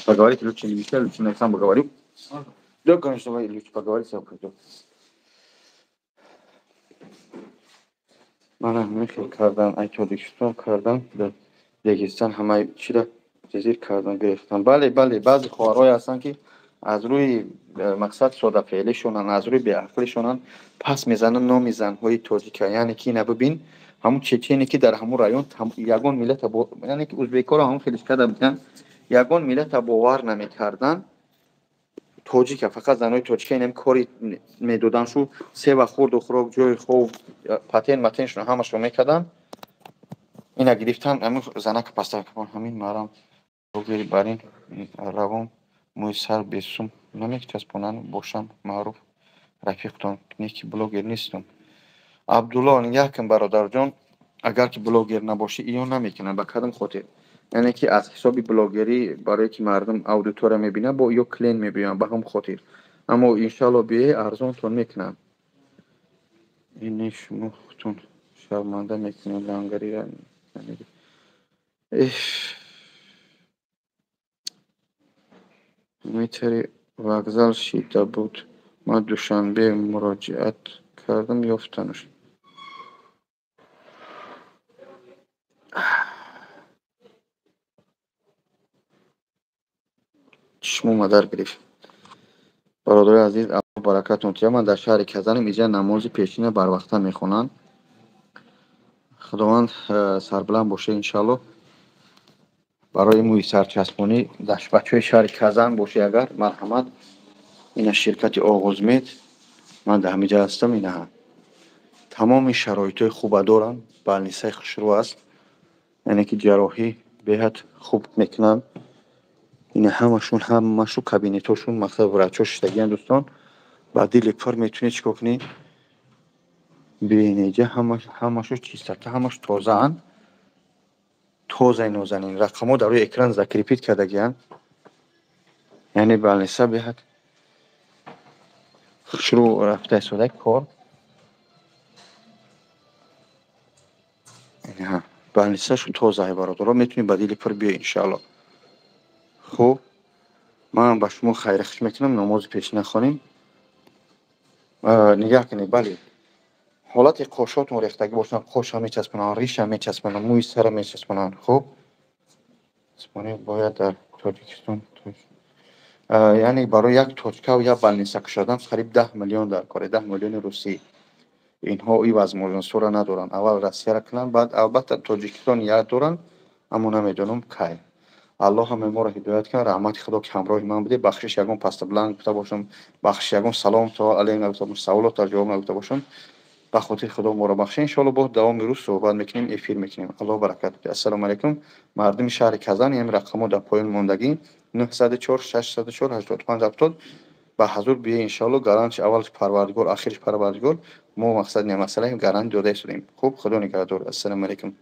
Поговорите, лучше не мешай, лучше я сам поговорю. Да, конечно, давай, лучше поговорите, я пойду. Мана ҳамин кардан, ай Тоҷикистон кардан, дар Регистон ҳамаи чиро ҷазир кардан, гирифтан. Бале, бале, баъзе хоҳарҳое ҳастанд, ки аз рӯи мақсад содафеълишонанд, аз рӯи беақлишонанд, пас мезананд номи занҳои тоҷика. Яъне ки ина бибин, ҳамун чечене ки дар ҳамун район ягон миллата, яъне ки узбекҳоро ҳамун хелиш карда буданд, ягон миллата бовар намекарданд, тоҷика, фақат занои тоҷика инам кори медодан шу, се вақт хурду хӯрок, ҷои хоб, патент матентшон ҳамашро мекарданд. Ина гирифтан ҳамин занака паста ҳамин марам блогери бар ин равон мӯи сар бесум намечаспонанд бошам маъруф рафиқтон не ки блогер нестам. Абдулло, нигаҳ кун, бародарҷон, агар ки блогер набошӣ, иё намекунанд. Ба кадом хотир? Яъне ки аз ҳисоби блогерӣ, барое ки мардум аудитория мебинад, бо ё клиент мебиёянд, ба ҳам хотир. Аммо иншалло биёе, арзонтон мекунанд. Ини шумо худтон шарманда мекунед лангарира. Эф, метри вокзал шида буд, ман Душанбе муроҷиат кардам, ёфтанаш. Чишму мадар гирифт. Бародарои азиз, Аллоҳ баракатон тиҳад. Ман дар шаҳри Казанам, иҷа намози пешина барвақта мехонанд. Худованд сарбуланд боша, иншаллоҳ. Барои мӯи сарчаспонӣ бачаҳои шаҳри Казан бошед агар, марҳамат, ина ширкати Оғозмед, ман дар ҳамиҷа ҳастам. Инаҳа тамоми шароитҳои хуба доранд, больницаи хушрӯ аст, яъне ки ҷарроҳӣ беҳад хуб мекунанд. Ина ҳамашон, ҳамашу кабинетҳошон, мақсад врачҳо шиштагиянд. Дӯстон, Ба дили пур метавонед чӣ кор кунед? Бинеҷа ҳамашу чистота, ҳамаш тозаанд, тозаи нозанин. Рақамҳо дар рӯи экран закрепить кардагианд. Яъне больница беҳад хушрӯ рафта истода кор. Больницашу тозае, бародаро, метавонед ба дили пур биёед, иншоалло. Хуб, ман ба шумо хайрихуш мекунам, намози пешина хонем. Нигаҳ кунед, бале, ҳолати қошотон рехтагӣ бошанд, қоша мечаспонанд, риша мечаспонанд, мӯи сара мечаспонанд. Хуб, бояд дар Тоҷикистон, яъне барои як точкаву як больница кушодан қариб 10 миллион дар коре, 10 миллиони русӣ. Инҳо и возможностьҳоро надоранд. Аввал Россияро кунанд, баъд албатта Тоҷикистон ният доранд, аммо намедонам кай. Аллоҳ ҳамаи моро ҳидоят кунад. Раҳмати Худо, ки ҳамроҳи ман будед. Бахшиш, ягон пастабланд гуфта бошам, бахшиш, ягон салом то алайҳ нагуфта бошам, саволотро ҷавоб нагуфта бошам, ба хотири Худо моро бахшед. Иншоалло, боз давоми рӯз суҳбат мекунем, эфир мекунем. Аллоҳ баракат бидиҳад. Ассалому алайкум, мардуми шаҳри Казан. Ин рақамҳо дар поён мондагӣ: 904 604 85 70. Ба ҳазур биё, иншоалло. Гарантиш аввалш Парвардигор, ахириш Парвардигор. Мо мақсад не масъалаем, гарант дода истодем. Хуб, Худо нигаҳдор. Ассалому алайкум.